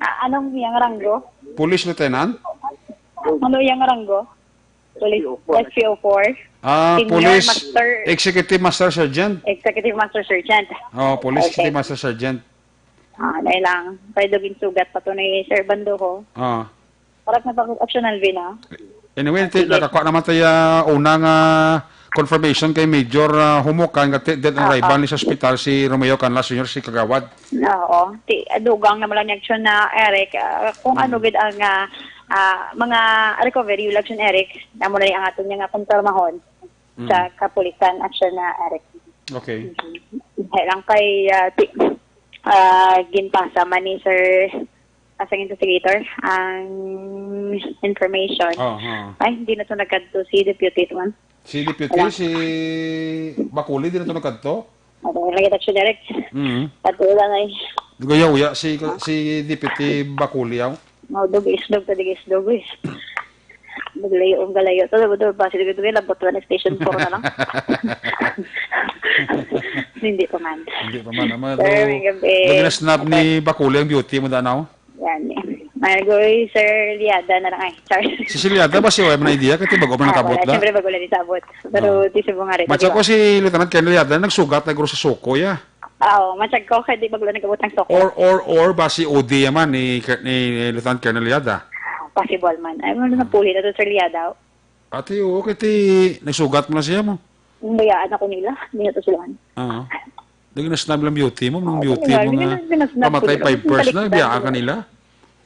Ah, anong iyang ranggo? Police Lieutenant? Ano iyang ranggo? Police, S P O four. Ah, Senior Police Master. Executive Master Sergeant. Executive Master Sergeant. Oh, Police Okay. Executive Master Sergeant. Ah, dahil lang. Kaya daw ginsugat pa to ni Sir Bandoho. Ah. Correct na pa, Action Alvin, ah. Anyway, ti-, Sige. nakakuha naman tayo, ah, una nga confirmation kay Major, ah, Humukan nga ti-, dead on Ah, arrival ah. ni sa ospital si Romeo Canlas Junior, si Kagawad. Oo. Ti, dugang naman lang ni Action na, Eric, ah, kung Mm. ano gid ang, ah, ah, mga recovery, Action Eric, namo na ang aton nga konfirmahon Mm. sa kapulisan, Action na, Eric. Okay. Mhm. Kaya lang kay, ah, ti-, ah, ginpasa man ni Sir, ah, sang investigator ang information. Oo, oo. Ay, hindi na to nagkadto si Deputy man. Si Deputy, Wala. si Bakuli, di na to nagkadto? Ano, lagi na siya direct. Mm. Pati lang ay. Naguyauya si, si Deputy Bakuli, aw. Oh, dugis, dug, dugis, dugis. Naglayo, ang galayo. Ito, ito, ito, basi dugis, dugis, labot na station four na lang. Hindi pa man. Hindi pa man. Ang mga Sir, to, may gabi. Lagi na snap ni Bakuli ang beauty mo, danaw? Yan eh. Magoy, Sir Liada na lang ay. Sorry. Si Sir Liada ba si Oy? May idea? Kasi bago man Ah, nakabot wala. da? Siyempre, bago lang isabot. Pero Oo. di subong nga rin. Matsa Di ba? ko si Lieutenant Colonel Liada, nagsugat na guro sa suko, ya. Oo, matsag ko, kaya di bago lang nagabot ang suko. Or, or, or ba si O D yaman ni, ni Lieutenant Colonel Liada? Possible man. Ay, ano na puli na to, Sir Liada? Ate, oo, kay ti, nagsugat mo na siya mo. Bayaan ako nila. Hindi na to sila. Oo. Lagi na sinabi lang beauty mo, nung Oo, beauty yun nga, mo yun nga, nga, yun nga, pamatay yun nga, five person na, biyaan ka nila.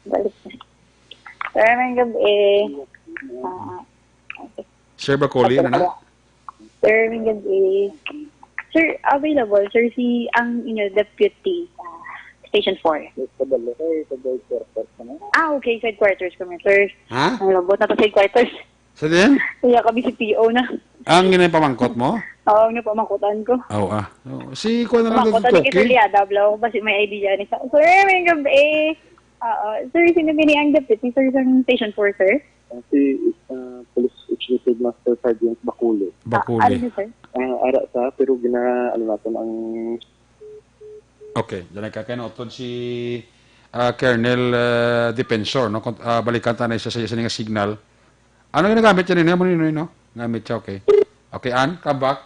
Balik. Sir, may gabi. Ah, okay. Sir Bakoli, ano na? Sir, may gabi. Sir, available, sir, si ang inyo deputy, ah, Station four. Sa Balay, sa headquarters ko na. Ah, okay, sa headquarters kami, sir. Ha? Ang labot na to sa headquarters. Sa din? Iya kami si P O na. Ang ginay pamangkot mo? Oo, ang napamangkutan ko. Oo, ah. Oo. Si kuwan na lang Pamangkutan dito, ni Sir okay? Liada, Blau, basi may idea ni sa. Sir, may gabi. Oo. Sir, sino gini ang deputy, sir, sa Station four, sir? Ang si, ah, Police Executive Master Sergeant Bakuli. Bakuli. Ah, ano, sir? Ah, ara sa, pero gina, ano natin, ang Okay, dyan nagkakainutod si, ah, Colonel, ah, Defensor, no? Kon-, ah, balikan ta na isa sa, sa nga signal. Ano ginagamit niya nini? Amo ni, no? Gamit siya, okay. Okay, Ann, come back.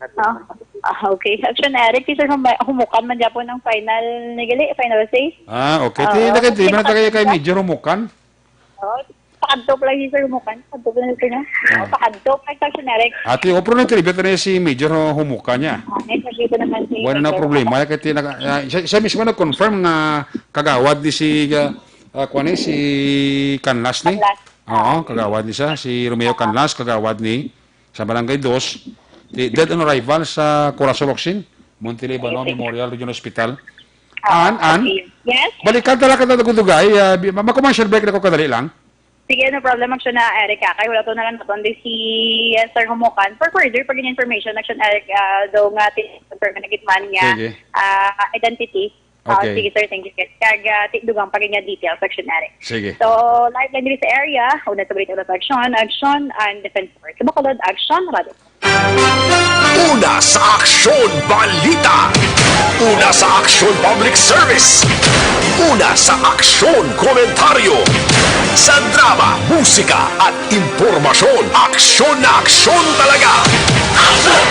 Ah, ah, okay. Action Eric, si Sir Hum-, Humukan man gyapon ang final ni gali, final say. Ah, okay. Ah, Ti, oo, nakinti, okay, man, tagay kay Major Humukan. Oh, pakadto pa lang si Sir Humukan. Pakadto pa lang si Sir, no? Ah. Oh, pakadto pa lang si Action Eric. Ati, o, pero nagkalibat na si Major Humukan niya. Ah, may sabi ko naman si Wala na Major. Problema. Kaya ti, naka-, ah, siya, siya mismo nag-confirm nga kagawad ni si, ah, ah, kuwan ni, si Canlas ni. Canlas. Oo, kagawad ni siya. Si Romeo Canlas, kagawad ni sa Barangay Dos, di, dead on arrival sa Corazon Locsin, Monte Libano Memorial Regional Hospital. Ah, An, An, okay. Yes? Balikan ta lang kita dugay-dugay. Ah, bi-, ma-, ma-commercial break na ko kadali lang. Sige, no problem, Action na, Eric, ah. Kay wala to na lang naton di si, ah, Sir Humukan. For further, pag information, Action Eric, ah, daw nga, ti-, confirm na gitman niya, Sige. Ah, identity. Ah, Okay. Sige, sir. Thank you, sir. Kag, ah, ti-, dugang pa gid nga details, Action Eric. Sige. So, live lang diri sa area. Una sa balita, sa Action, Action and Defense Force. Sa Bacolod, Action, Radyo. Una sa Aksyon Balita. Una sa Aksyon Public Service. Una sa Aksyon Komentaryo. Sa drama, musika, at impormasyon, aksyon na aksyon talaga. Aksyon!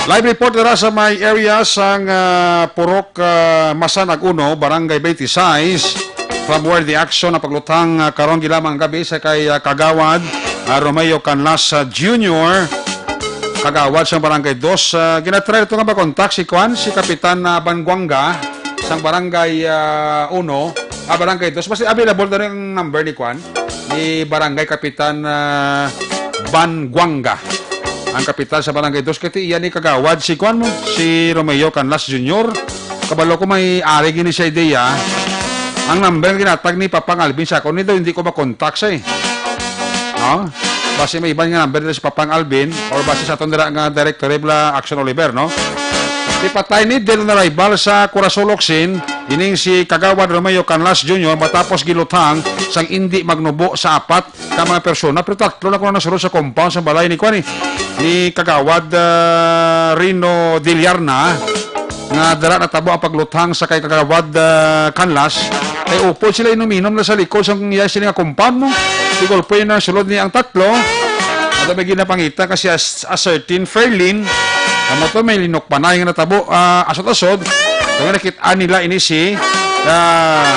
Live report dira sa may area sang, ah, Purok, ah, Masanag Uno, Barangay twenty-six, from where the action ang pagluthang, ah, karong gilamang gabi sa kay, ah, Kagawad, ah, Romeo Canlas, ah, Junior, Kagawad sang Barangay Dos. Ah, ginatry ito nga makontak si Kwan, si Kapitan, ah, Banguanga sang Barangay, ah, Uno, ah, Barangay Dos. Basta available na rin ang number ni Kwan, ni Barangay Kapitan, ah, Banguanga. Ang kapitan sa Barangay Dos, kay ti iya ni kagawad si kuan mo, si Romeo Canlas Junior. Kabalo ko may ari gini siya ideya. Ang number nga ginatag ni Papang Alvin sa akon, ni daw hindi ko makontak siya eh. No? Basi may iban nga number dito si Papang Alvin or basi sa aton dira nga Director Rebla Action Oliver, no? Ipatay ni dead on arrival sa Corazon Locsin, ining si Kagawad Romeo Canlas Junior matapos giluthang sang indi magnubo sa apat ka mga persona, pero tatlo na kuno nasulod sa compound sa balay ni kuan, ni, ni Kagawad, ah, Rino Dillarna, nga dara natabo ang pagluthang sa kay Kagawad, ah, Canlas. Kay upod sila inom-inom na sa likod sa iya sini nga compound mo. Siguro po yung nasulod niya ang tatlo. Ato may ginapangita kasi as, a certain Fairlin, amo to may linukbanay nga natabo, ah, asod-asod. Kaya nakita nila ini si, ah,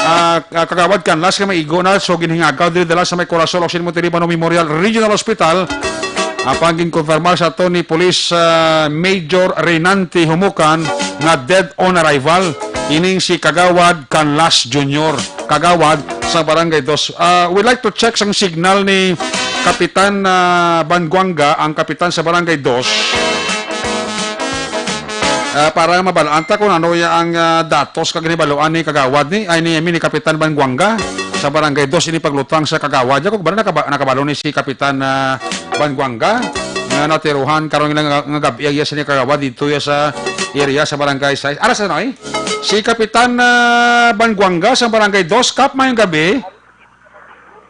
ah, ah, Kagawad Canlas nga maigo na, so ginhingagaw diri dala sa may Corazon Locsin Monte Libano Memorial Regional Hospital. Apang ginkonfirmar sa to ni Police, ah, Major Renante Humukan nga dead on arrival ining si Kagawad Canlas Junior, kagawad sa Barangay Dos. Ah, we like to check sang signal ni Kapitan, ah, Banguanga, ang kapitan sa Barangay Dos. Ah, para mabalaan ta kung ano ya ang, ah, datos kag ginibaluan ni Kagawad ni, ay ni, I mean, ni Kapitan Banguanga sa Barangay Dos ini paglutang sa Kagawad. Ako, ba nakaba-, nakabalo ni si Kapitan, ah, Banguanga nga natiruhan karon nga, nga gabi ang iya sa ni Kagawad dito ya sa area sa Barangay Sais. Ara sa noy? Si Kapitan, ah, Banguanga sa Barangay Dos, Kap, mayong gabi.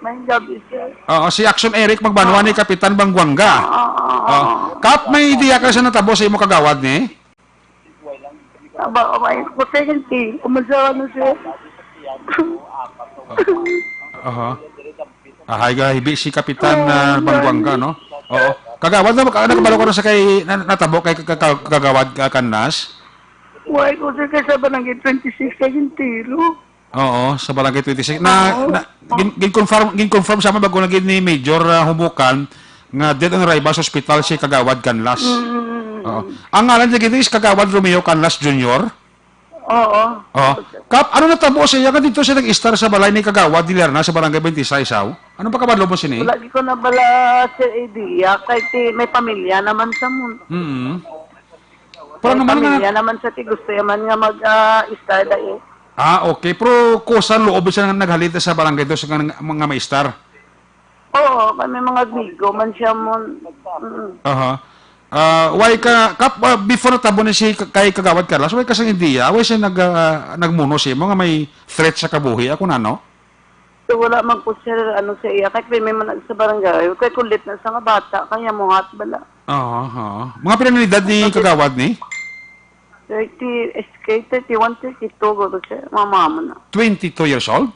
Mayong gabi, sir. Oo, si Action Eric magbanwa ni Kapitan Banguanga. Oo, oo, Oo. oo. Kap, may ideya ka sa natabo sa imo kagawad ni? Aba, may kusinti. Kumunsa ano, sir? Aha. Ahay, ga, hibi si Kapitan, Oo, ah, Banguanga, no? Oo. Kagawad na, ka-, nakabalo ka na sa kay, na-, natabo kay ka-, ka-, kagawad ka, Canlas? Why ko, sir, kay sa Barangay twenty-six kay entero. Oo, sa Barangay twenty-six. Na, Oo. na, gin-, gin-confirm, gin-confirm sa mga bago na gid ni Major, ah, Humukan nga dead on arrival sa ospital si Kagawad Canlas. Mm. Oo. Ang ngalan niya gid is Kagawad Romeo Canlas Junior? Oo. Oo. Kap, ano natabo sa iya nga dito siya nag-istar sa balay ni Kagawad Dilerna sa Barangay twenty-six, aw? Anong pagkabalo mo sini? Wala gid ko na bala, sir, idea. Kay ti, may pamilya naman sa mun-, Mm. Pero may naman nga pamilya naman sa ti gusto ya man nga mag, ah, istar da eh. Ah, okay. Pero kusa loob siya nga naghalita sa barangay to sa nga, nga maistar? Oo, kay may mga amigo man siya mo. Mm. Aha. Ah, why ka, kap-, ah, before natabo ni si ka-, kay Kagawad Carlos, why ka sang ideya? Why siya nag-, ah, nagmuno sa imo nga may threat sa kabuhi? Ako na, no? So, wala man ko, sir, ano sa iya. Kay may man sa barangay. Kay kulit na sa nga bata, kaya muhat bala. Oo, oo. Mga pila na edad ni Kagawad ni? Thirty, S K, thirty-one, thirty-two, guro, sir. Mama mo na. Twenty-two years old?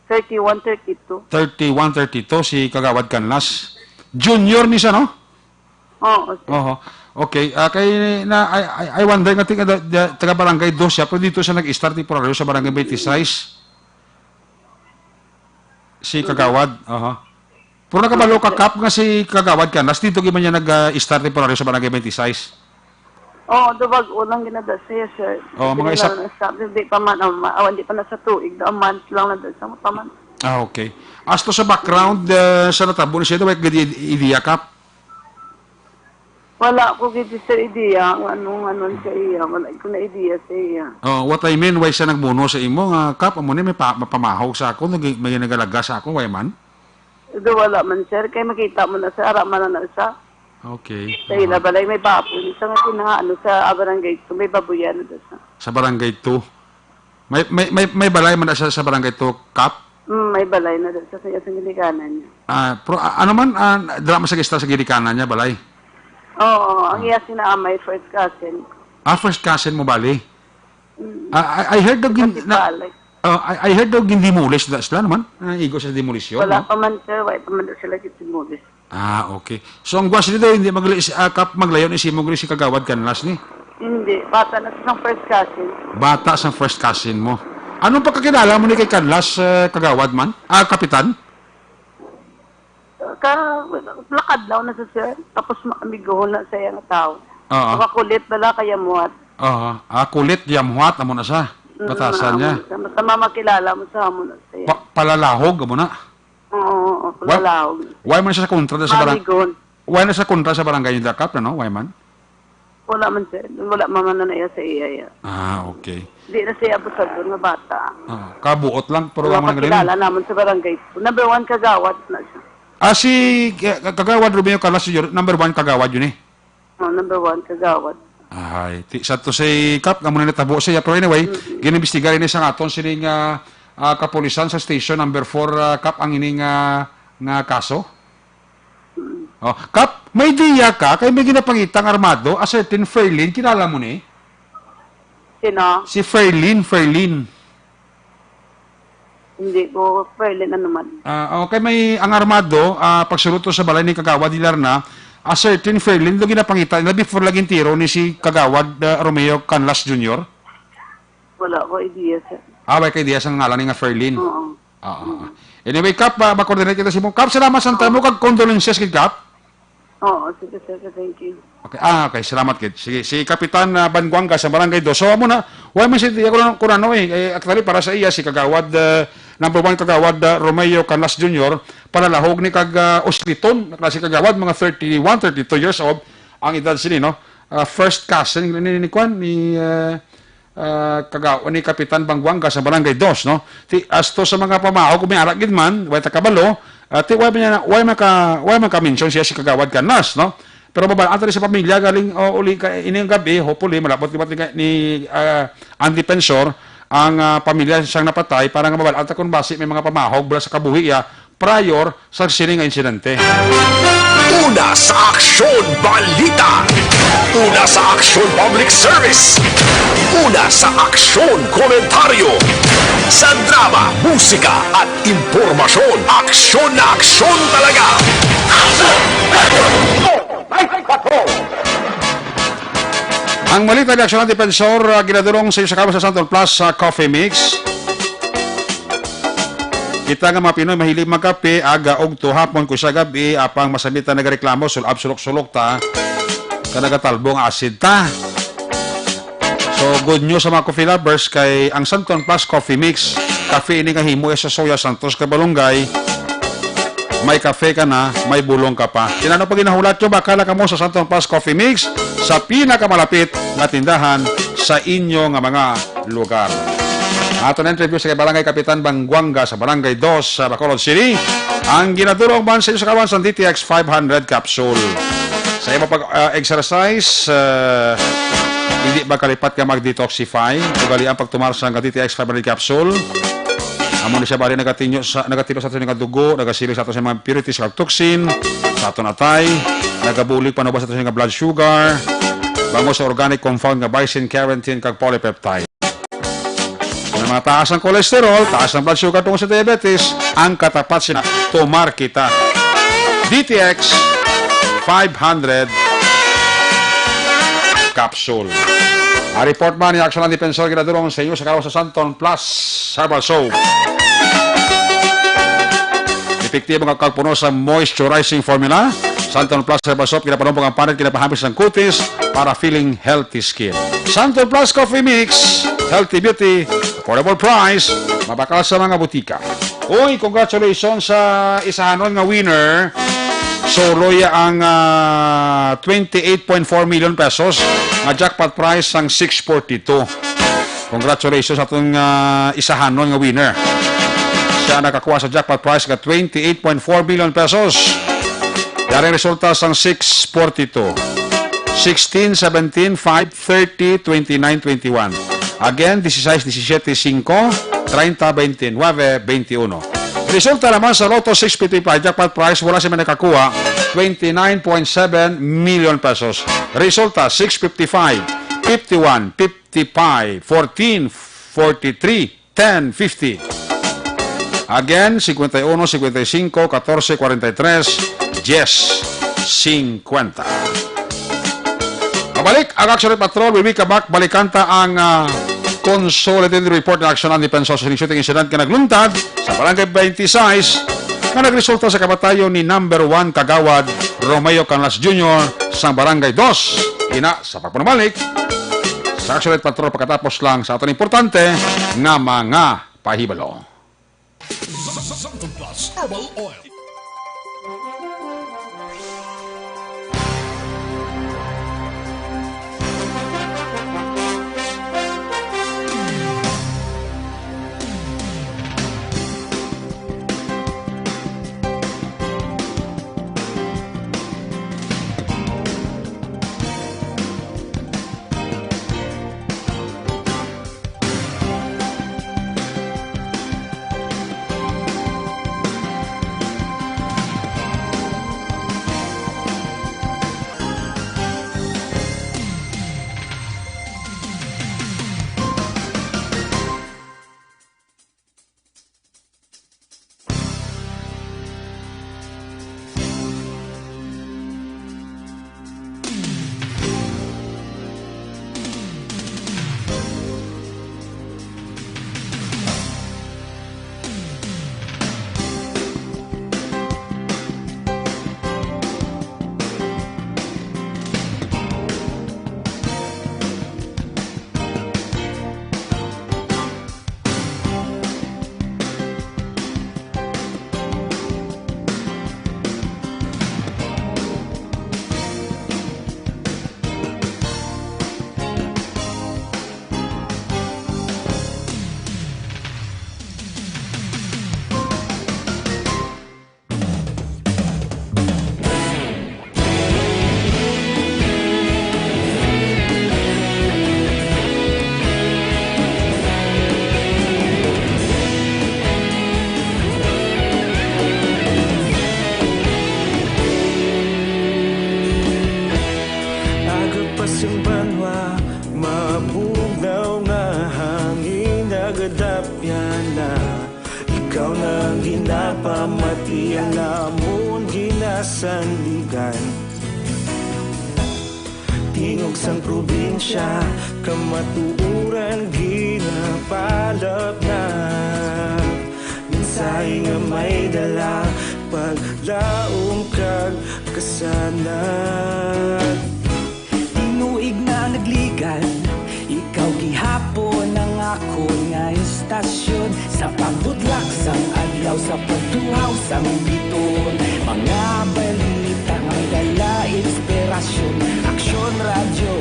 Thirty-one, thirty-two. Thirty-one, thirty-two, si Kagawad Canlas. Junior ni siya, no? Oo, sir. Oho. Okay, ah, kay na, I, I, I wonder nga taga, da-, da-, taga Barangay Dos siya, pero dito siya nag-start temporaryo sa Barangay twenty-six. Si Kagawad, oho. Pero nakabalo ka, Kap, nga si Kagawad Canlas, dito gyud man niya nag, ah, start temporaryo sa Barangay twenty-six. Oo, do bag-o lang ginada siya, sir. Oh, mga isa lang na sa, hindi pa man, um, awan, di pa na sa tuig, a month lang na sa, pa man. Ah, okay. As to sa background, ah, sa natabo ni siya, way gid idea, Kap? Wala ko gid, sir, idea kung anong, anong sa iya. Wala ko na idea sa iya. Oh, what I mean, why siya nagmuno sa imo nga, Kap, amo ni may pa-, mapamahog sa ako, nag-, may nagalaga sa ako, why man? Do wala man, sir, kay makita mo na sa ara man na sa Okay. Sa ila balay may baboy. Sa nga kinaano sa barangay two, may babuyan na sa. Sa barangay two. May, may, may, may balay man na siya sa barangay two, Kap? Mm, may balay na doon sa, sa, sa ginikanan niya. Ah, pro, ah, ano man, ah, dira man sa isla sa ginikanan niya, balay? Oo, ang iya sinaamay, first cousin. Ah, first cousin mo, bali? Mm. Ah, I, I heard daw gin-, Kasi na, balik. Oh, I, I heard daw gin-demolish na sila naman. Ah, igo sa demolisyon, Wala no? pa man, sir. Wala pa man daw sila gin-demolish. Ah, okay. So, ang gwasi dito, hindi magli-, ah, kap-, maglayo ni Simog ni si Kagawad Canlas ni? Hindi. Bata na sa first cousin. Bata sa first cousin mo. Anong pagkakilala mo ni kay Canlas, eh, Kagawad man? Ah, Kapitan? Ka, lakad daw na sa sir. Tapos ma-, amigohon na sa iyang tao. Oo. Makakulit na lang kaya muhat. Oo. Ah, kulit, yamhuat, amo na siya. Mm, Batasan niya. amo na siya. Basta mamakilala mo sa amo na siya. Pa-, palalahog, amo na. Oo, oo, Wa-, palalahog. Why man siya sa kontra sa barang-, Mamigon. Why na sa kontra sa barangay niyo, Dakap, no? Why man? Wala man, sir. Wala man man na iya sa iya, iya. Ah, okay. Di na siya abusador nga bata. Ah, kabuot lang, pero Wala wala man pa kilala naman sa barangay. Number one kagawad na siya. Ah, si, eh, Kagawad Romeo Calas, yun, number one kagawad yun eh. Oh, number one kagawad. Ay, ti-, sa to si Kap, nga muna natabo siya. Pero anyway, Mm-mm. ginimbestigar ini sa aton sining, ah, ah, kapulisan sa station number four, ah, Kap, ang ining, ah, nga kaso. Mm. Oh, Kap, may diya ka, kay may ginapangitang armado, a certain Ferlin, kilala mo ni? Sino? Si Ferlin, Ferlin. Hindi ko, Ferlin, ano man. Ah, okay, may ang armado, ah, pagsulod to sa balay ni Kagawad Hilarna, a certain Ferlin, do ginapangita nila before lagi tiro ni si Kagawad, ah, Romeo Canlas Junior? Wala ko idea, sir. Ah, wala ka idea sa ngalan ni nga Ferlin? Oo. Oo. Mm. Anyway, Kap, ah, ma-coordinate kita sa imo. Kap, salamat sa time mo, kag condolences kay Kap. Oo, sige, sir. Thank you. Okay. Ah, okay. Salamat, kid. Sige, si Kapitan, ah, Banguanga sa Barangay Dos. So, amo na. Why man si Diego Corano, eh? Eh, actually, para sa iya, si Kagawad, ah, number one Kagawad, ah, Romeo Canlas Junior, palalahog ni kag, ah, Osliton, na klase kagawad, mga thirty-one, thirty-two years old ang edad sini, no? Ah, first cousin ni, ni, ni Kwan, ni, ah, ah, kagaw-, ni Kapitan Banguanga sa Barangay Dos, no? Ti, as to sa mga pamahaw, kung may arak gid man, way ta kabalo, ah, ti, way man, way man ka, way man ka-mention siya si Kagawad Canas, no? Pero mabal-an ta sa pamilya, galing, oh, uli ka, ini nga gabi, hopefully, malabot liwat ni, ni, ah, ang defensor, ang, ah, pamilya sang napatay, para nga mabal-an ta kung basi may mga pamahog mula sa kabuhi, ah, prior sa sini nga insidente. Una sa aksyon, balita. Una sa aksyon, public service. Una sa aksyon, komentaryo. Sa drama, musika, at impormasyon, aksyon na aksyon talaga. Ang balita ni Aksyon ng Defensor, ah, ginadulong sa iyo sa Kamas sa Santon Plus sa Coffee Mix. Kita nga mga Pinoy mahilig magkape, aga, ugto, hapon, kung sa gabi, apang masabit na nagareklamo, sulab, sulok-sulok ta, ka nagatalbo nga asid ta. So, good news sa mga coffee lovers kay ang Santon Plus Coffee Mix. Kape ini nga himo sa Soya Santos, Kabalonggay. May kape ka na, may bulong ka pa. Tinano pa ginahulat nyo, bakala ka mo sa Santon Plus Coffee Mix sa pinakamalapit nga tindahan sa inyo nga mga lugar. Ato na interview sa kay Barangay Kapitan Banguanga sa Barangay Dos sa Bacolod City. Ang ginadulong man sa inyo sa kawan sa D T X five hundred capsule. Sa imo pag, ah, exercise, ah, hindi ba kalipat ka mag-detoxify? Ugali ang pagtumar sa D T X five hundred capsule. Amo ni siya bali nagatinyo sa, nagatinyo sa ato nga dugo, nagasiling sa ato sa mga impurities kag toxin, sa aton atay, nagabulig panubas sa ato nga blood sugar, Tungod sa organic compound nga bison, carotene, kag polypeptide. Ang mga taas ang cholesterol, taas ang blood sugar tungod sa diabetes, ang katapat sina, tumar kita. D T X five hundred capsule. Ang report man ni Action ang Defensor ginadulong sa inyo sa kalawas sa Santon Plus Herbal Soap. Epektibo nga kagpuno sa moisturizing formula. Santon Plus Herbal Soap, ginapanumbok ang panit, ginapahamis ang kutis para feeling healthy skin. Santon Plus Coffee Mix, healthy beauty, affordable price, mabakal sa mga butika. Uy, congratulations sa isahanon nga winner. Solo ya ang, ah, twenty-eight point four million pesos nga jackpot prize sang six forty-two. Congratulations sa atong, ah, isahanon nga winner. Siya nakakuha sa jackpot prize nga twenty-eight point four million pesos. Yari ang resulta sang six forty-two, sixteen, seventeen, five, thirty, twenty-nine, twenty-one. Again, dieciséis, diecisiete, cinco, treinta, veintinueve, veintiuno. Resulta naman sa Lotto six fifty-five jackpot prize, wala siya may nakakuha, twenty-nine point seven million pesos. Resulta, six fifty-five, fifty-one, fifty-five, fourteen, forty-three, ten, fifty. Again, cincuenta y uno, cincuenta y cinco, catorce, cuarenta y tres, diez, cincuenta. Pabalik ang Action Patrol, we will come back. Balikan ta ang, ah, Consolidated Report ng Action ang Defense Society shooting incident nga nagluntad sa Barangay twenty-six nga nagresulta sa kamatayon ni number one Kagawad Romeo Canlas Junior sang Barangay Dos. Ina sa pagpanumalik sa Action Patrol pagkatapos lang sa aton importante nga mga pahibalo. Santon Plus Herbal Oil. Agapas ang banwa, mabugnaw nga hangin nagadapyan na. Ikaw na ang ginapamati, ang amon ginasandigan. Tingog sang probinsya, kamatuoran ginapalapnap. Mensahe nga may dala, paglaom kag kasanag. Tinuig na nagligan, ikaw gihapon ang akon nga estasyon. Sa pagbudlak sang adlaw, sa pagtuhaw sang biton, mga balita nga dala inspirasyon. Aksyon Radyo,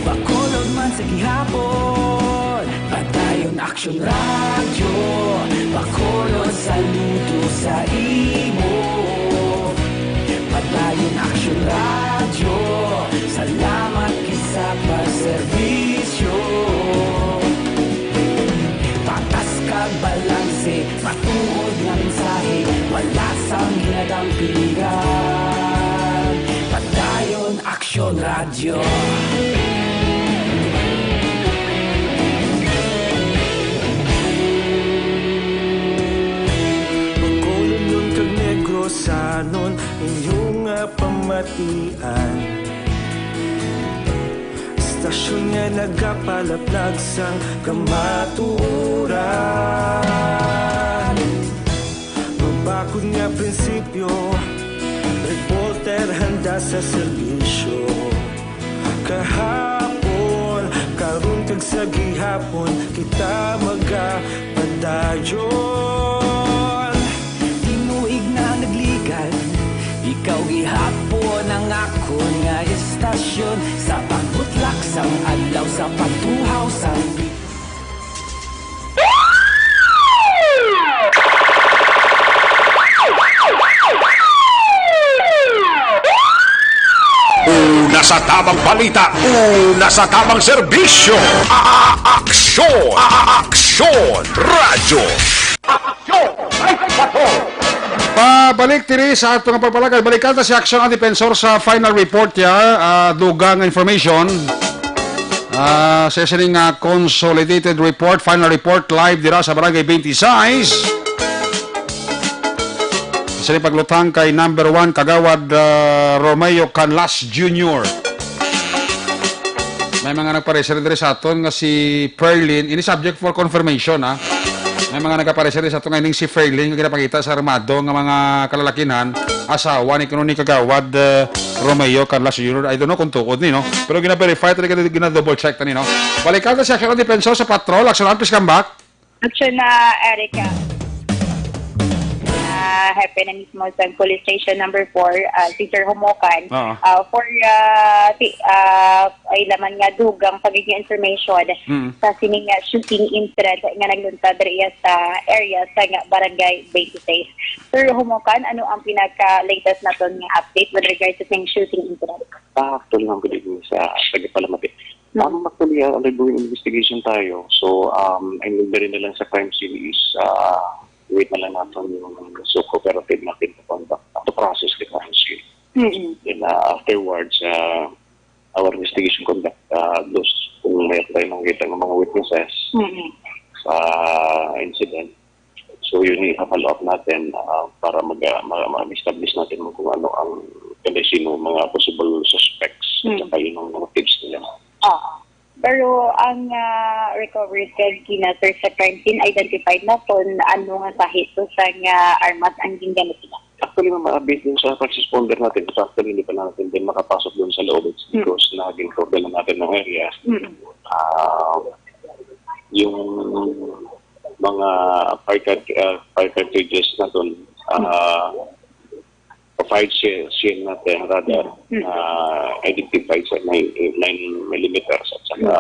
Bacolod man sa gihapon. Padayon Aksyon Radyo, Bacolod, saludo sa imo. Padayon Aksyon Radyo, salamat gid sa pagserbisyo. Patas kag balanse, matuod nga mensahe, wala sang hinadampingan. Padayon Aksyon Radyo. Inyo nga pamatian, istasyon nga nagapalaplag sang kamatuoran. Mabakod nga prinsipyo, reporter handa sa serbisyo. Kahapon, karon kag sa gihapon, kita magapadayon. Tinuig na nagligad, ikaw gihapon ang akon nga istasyon. Sa pagbutlak sang adlaw, sa pagtuhaw sang Una sa tabang balita, una sa tabang serbisyo. A-, a-, aksyon, a-, a-, aksyon, radyo. Aksyon, ay, bato. Pabalik diri sa ato nga pagpalagad. Balikan ta si Aksyon ang Depensor sa final report niya. Ah, dugang information. Ah, sa sining, ah, consolidated report, final report, live dira sa Barangay twenty-six. Sa paglutang kay number one, Kagawad, ah, Romeo Canlas Junior. May mga nagpareser diri sa aton nga si Ferlin. Ini subject for confirmation, ha. May mga nagpareser diri sa aton nga ining si Ferlin nga ginapakita sa armado nga mga kalalakinhan, asawa ni kuno ni Kagawad, ah, Romeo Canlas Junior. I don't know kung tuod ni, no? Pero gina-verify ta ni, gina-double check ta ni, no? Balikan ta si Aksyon ang Depensor sa patrol. Aksyon, please come back. Aksyon na, Erica. Ah, hepe na mismo sa police station number four, ah, si Sir Humukan. Oo. Ah, for, ah, si, ah, ay laman nga dugang pagiging information Mm. sa sining nga shooting incident nga nagluntad diri sa area sa nga barangay twenty-six. Sir Humukan, ano ang pinaka-latest naton nga update with regards to sining shooting incident? Ah, actually, ma'am, good evening sa taga Palamati. Mm. Um, actually, uh, undergoing investigation tayo. So, um, ang nagdari na lang sa crime scene is uh, wait na lang natin yung so cooperative natin to conduct, to process the crime scene. Mm-mm. Then uh, afterwards, uh, our investigation conduct, uh, those kung may tayo nakita ng mga witnesses Mm-mm. sa incident. So yun yung follow up natin uh, para mag, uh, ma- ma-establish natin kung ano ang kung sino mga possible suspects at Mm. saka yun ang motives nila. Oo. Pero ang ah, recoveries kay gina, sir, sa crime scene, identified na kung ano nga sahi to sa nga armas ang gingamit nila. Actually, ma'am, uh, based dun sa first responder natin, so actually hindi pa natin din makapasok dun sa loob. It's Mm. because naging problem na natin ng area. Mm-mm. Ah, yung mga fire, cart- ah, fire cartridges natin, uh, fired shell, shell natin, rather, Mm. uh, identified sa nine, nine millimeters at saka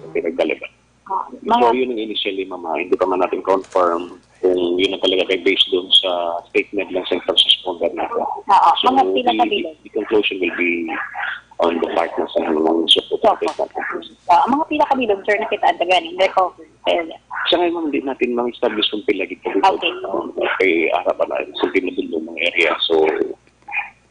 pinagdaliban. Ah, So, mga yun ang initially, mama. Hindi pa man natin confirm kung yun ang talaga kay based doon sa statement lang sa first responder natin. Oo, So, mga pila ka the, bilog. the conclusion will be on the part na sa mga support Opo. natin. Ah, mga pila ka bilog, sir, nakita ang taga ni recovery. Kaya, Sa ngayon, ma'am, hindi natin ma-establish kung pila gid kami. Okay. Um, kay ara pa na sa pinadulong mga area. So,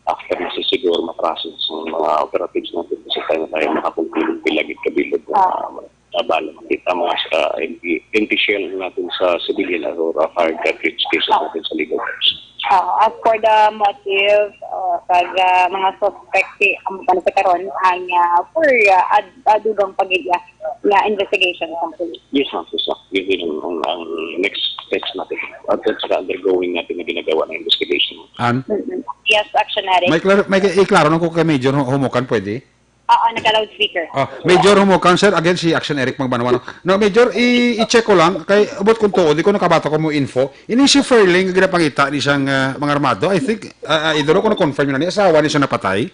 after na siguro ma-process ang mga operatives natin sa tayo na tayo makakonclude kung pila gid kabilog na Ah. nabala makita mga sa N P, N P shell natin sa civilian or uh, fire cartridge cases natin sa legal terms. Ah, as for the motive, uh, pag ah, mga suspect, si ang ano sa karon ang ah, for ah, ad- adugang pagilya nga investigation sa police. Yes, ma'am. So, sa, yun yun ang, ang, ang next steps natin. At at saka undergoing natin na ginagawa ng investigation. An? Mm-mm. Yes, Action Eric. May, klar- may iklaro na ko kay Major Humukan, pwede? Oo, naka-loudspeaker. Ah, Major Humukan, sir, again, si Action Eric Magbanwa. No, Major, i- i-check ko lang, kay abot kung tuod, di ko nakabato ko mo info. Ini si Ferling, nga ginapangita ni siyang ah, mga armado. I think, uh, idolo ko na-confirm na ni asawa ni siya napatay.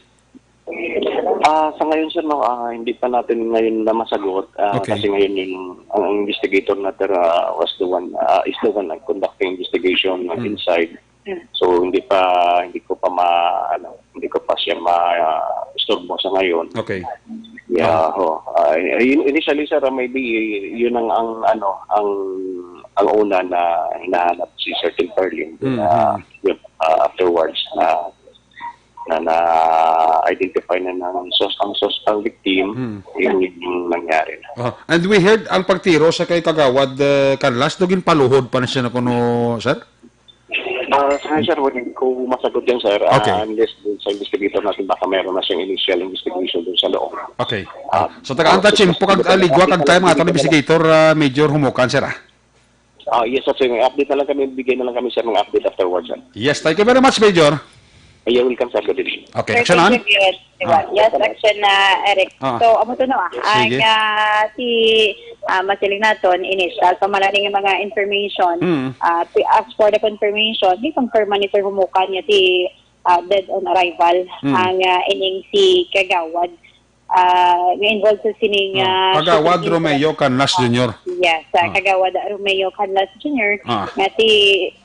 Ah, sa ngayon, sir, no, ah, hindi pa natin ngayon na masagot ah, Okay. Kasi ngayon yung ang, ang investigator natin ah, was the one ah, is the one nag-conducting investigation Hmm. inside. Hmm. So hindi pa hindi ko pa ma ano, hindi ko pa siya ma-istorbo sa ngayon. Okay. Yeah, ho. Ah, in- initially, sir, ah, maybe yun ang ang ano, ang ang una na hinahanap si Certain Perlin. Mm, Ah, mm. Yun, ah, afterwards na na na-identify na ng sos ang sos ang victim, Mm. Yun yung nangyari. Oh, and we heard ang pagtiro sa kay Kagawad uh, Canlas, do ginpaluhod pa na siya na kuno, sir? No, Ah, sa ngayon, sir, wala ko masagot yan, sir. Ah, Okay. Unless dun sa investigator natin, baka meron na siyang initial investigation dun sa loob. Okay. Ah, So, tagaan ta, ah, Chin, po kag, ah, ligwa kag time, mga atong investigator, ah, Major Humukan, sir, ah. Ah, yes, sir. So, yung update na lang kami, bigay na lang kami, sir, ng update afterwards, sir. Yes, thank you very much, Major. You're welcome, sir. Good evening. Okay, Sir, action thank on. you, Viewers. Diba? Ah. Yes, action na, Eric. Ah. So, amo to, no, ah. Sige. Ang, ah, si, ah, masiling naton, initial pa man lang yung mga information. Mm. Ah, pi-, as for the confirmation, di confirm man ni Sir Humukan niya si, ah, dead on arrival. Mm. Ang, ah, ining si Kagawad, ah, nga involved sa sining, Ah, ah, Kagawad shooting incident. Romeo Canlas Ah, Junior. yes, ah, Ah. Kagawad Romeo Canlas Junior, Ah. nga si,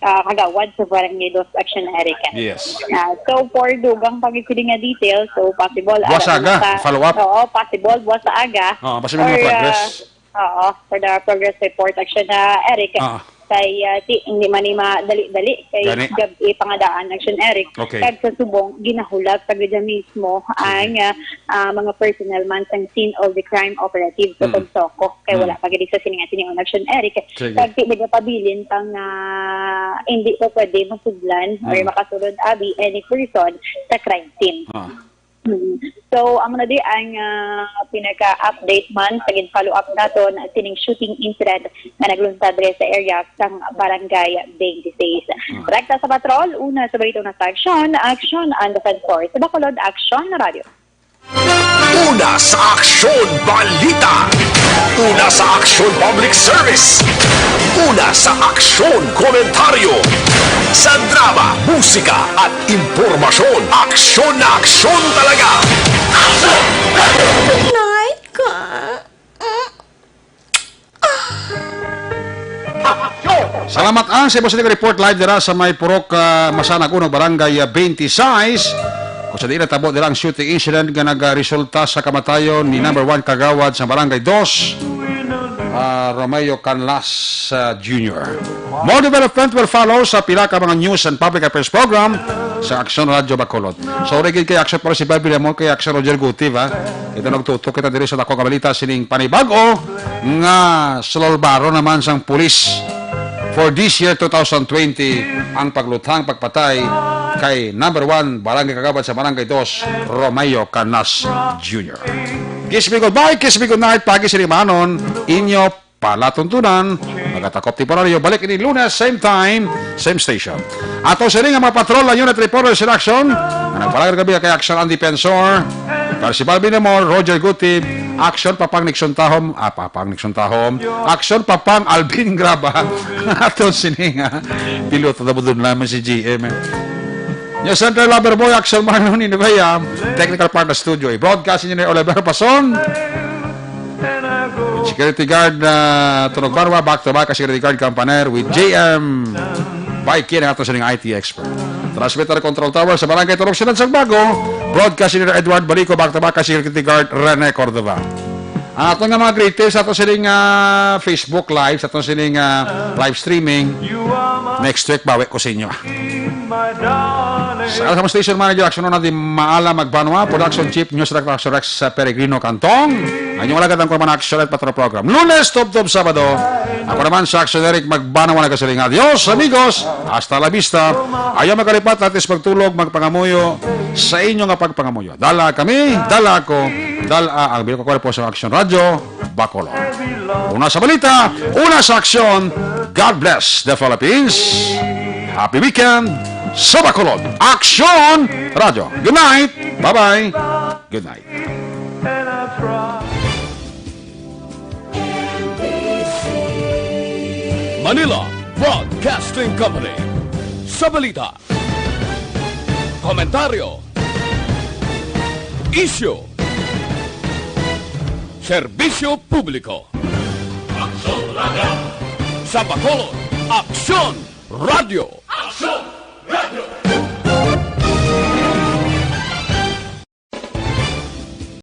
ah, Kagawad sa Barangay Dos Action Area. Yes. Ah, so, for dugang pa gid sini nga details, so, possible, Buwas ara aga, na sa follow up. Oo, possible, buwas sa aga. Ah, basta may mga Or, ah, progress. Oo, for the progress report, action na, Eric. Ah. Kay, ah, di, hindi man ni madali-dali, kay Gani. gab-i pangadaan, action, Eric. Okay. Kag sa subong, ginahulat pa gid mismo Sige. ang, ah, ah, mga personnel man sang scene of the crime operative sa Mm. Pogsoko. Kay Mm. wala pa gid sa sini nga tinion, action, Eric. Sige. Kag di nagapabilin pang, ah, hindi pa pwede masudlan or Mm. makasulod abi any person sa crime scene. Ah. Mm. So, amo na di ang, ah, pinaka-update man sa gin-follow up naton sining shooting incident nga naglunsad diri sa area sang Barangay twenty-six. Ah. Rekta sa patrol, una sa balita, una sa aksyon, Action and Defense Force. Sa Bacolod, Action Radio. Una sa aksyon, balita. Una sa aksyon, public service. Una sa aksyon, komentaryo. Sa drama, musika, at impormasyon, aksyon na aksyon talaga. Night ka. Salamat ang sa imo sa report live dira sa may Purok, ah, Masanag Uno, Barangay, ah, twenty-six. Kung sa diin natabo dira ang shooting incident nga nagresulta sa kamatayon ni number one kagawad sa Barangay Dos, ah, Romeo Canlas, ah, Junior. More development will follow sa pila ka mga news and public affairs program sa Aksyon Radyo Bacolod. Sorry gid kay Aksyon, pero si Barbie Lamon kay Aksyon Roger Guti, ha? Ito, nagtutok kita diri sa dako nga balita sining panibag-o nga sulolbaro naman sang pulis for this year, two thousand twenty, ang pagluthang pagpatay kay number one barangay kagawad sa Barangay Dos, Romeo Canlas Junior. Kiss me goodbye, kiss me goodnight, pagi sini manon, inyo palatuntunan. Magatakop temporaryo, balik ini Lunes, same time, same station. Ato sini nga mga patrol, ang unit reporters in action, nga nagpalagad kami kay Action ang Defensor, Percival Binamor, Roger Guti, Action Papang Nixon Tahom, ah, Papang Nixon Tahom, Action Papang Alvin Graba, ato sini nga piloto na budon naman si G M, eh. News Center Lover Boy, Action Marlon Inubaya, technical part na studio, eh. Broadcast Engineer Oliver Pason, Security guard na Tunog Barwa, back to back, security guard Campaner with J M Baikin, ang ato sining I T expert. Transmitter control tower sa Barangay Turok, Siyudad sang Bago. Broadcast engineer Edward Balico, back to back, security guard Rene Cordova. Ang ato nga mga greeters, ato sining, ah, Facebook Live, ato sining, ah, live streaming. Next week, bawi ko sa inyo. Sa, sa station manager, Action na di Maala Magbanwa, production chief, news director, Action Rex, sa Peregrino Cantong. Ang inyong alagad ang Kuman Action at Patrol Program. Lunes, tubtob Sabado. Ako naman sa Action Eric Magbanwa nagasiling, "Adios, amigos. Hasta la vista." Ayaw magkalipat, atis magtulog, magpangamuyo sa inyo nga pagpangamuyo. Dala kami, dala ako, dala ang Bilog nga Kwarpo sa Action Radyo. Bacolod. Una sa balita, una sa aksyon. God bless the Philippines. Happy weekend sa Bacolod. Aksyon Radyo. Good night. Bye-bye. Good night. Manila Broadcasting Company. Sa balita, komentaryo, isyu, serbisyo publiko. Aksyon Radio. Sa Bacolod, Aksyon Radio. Aksyon!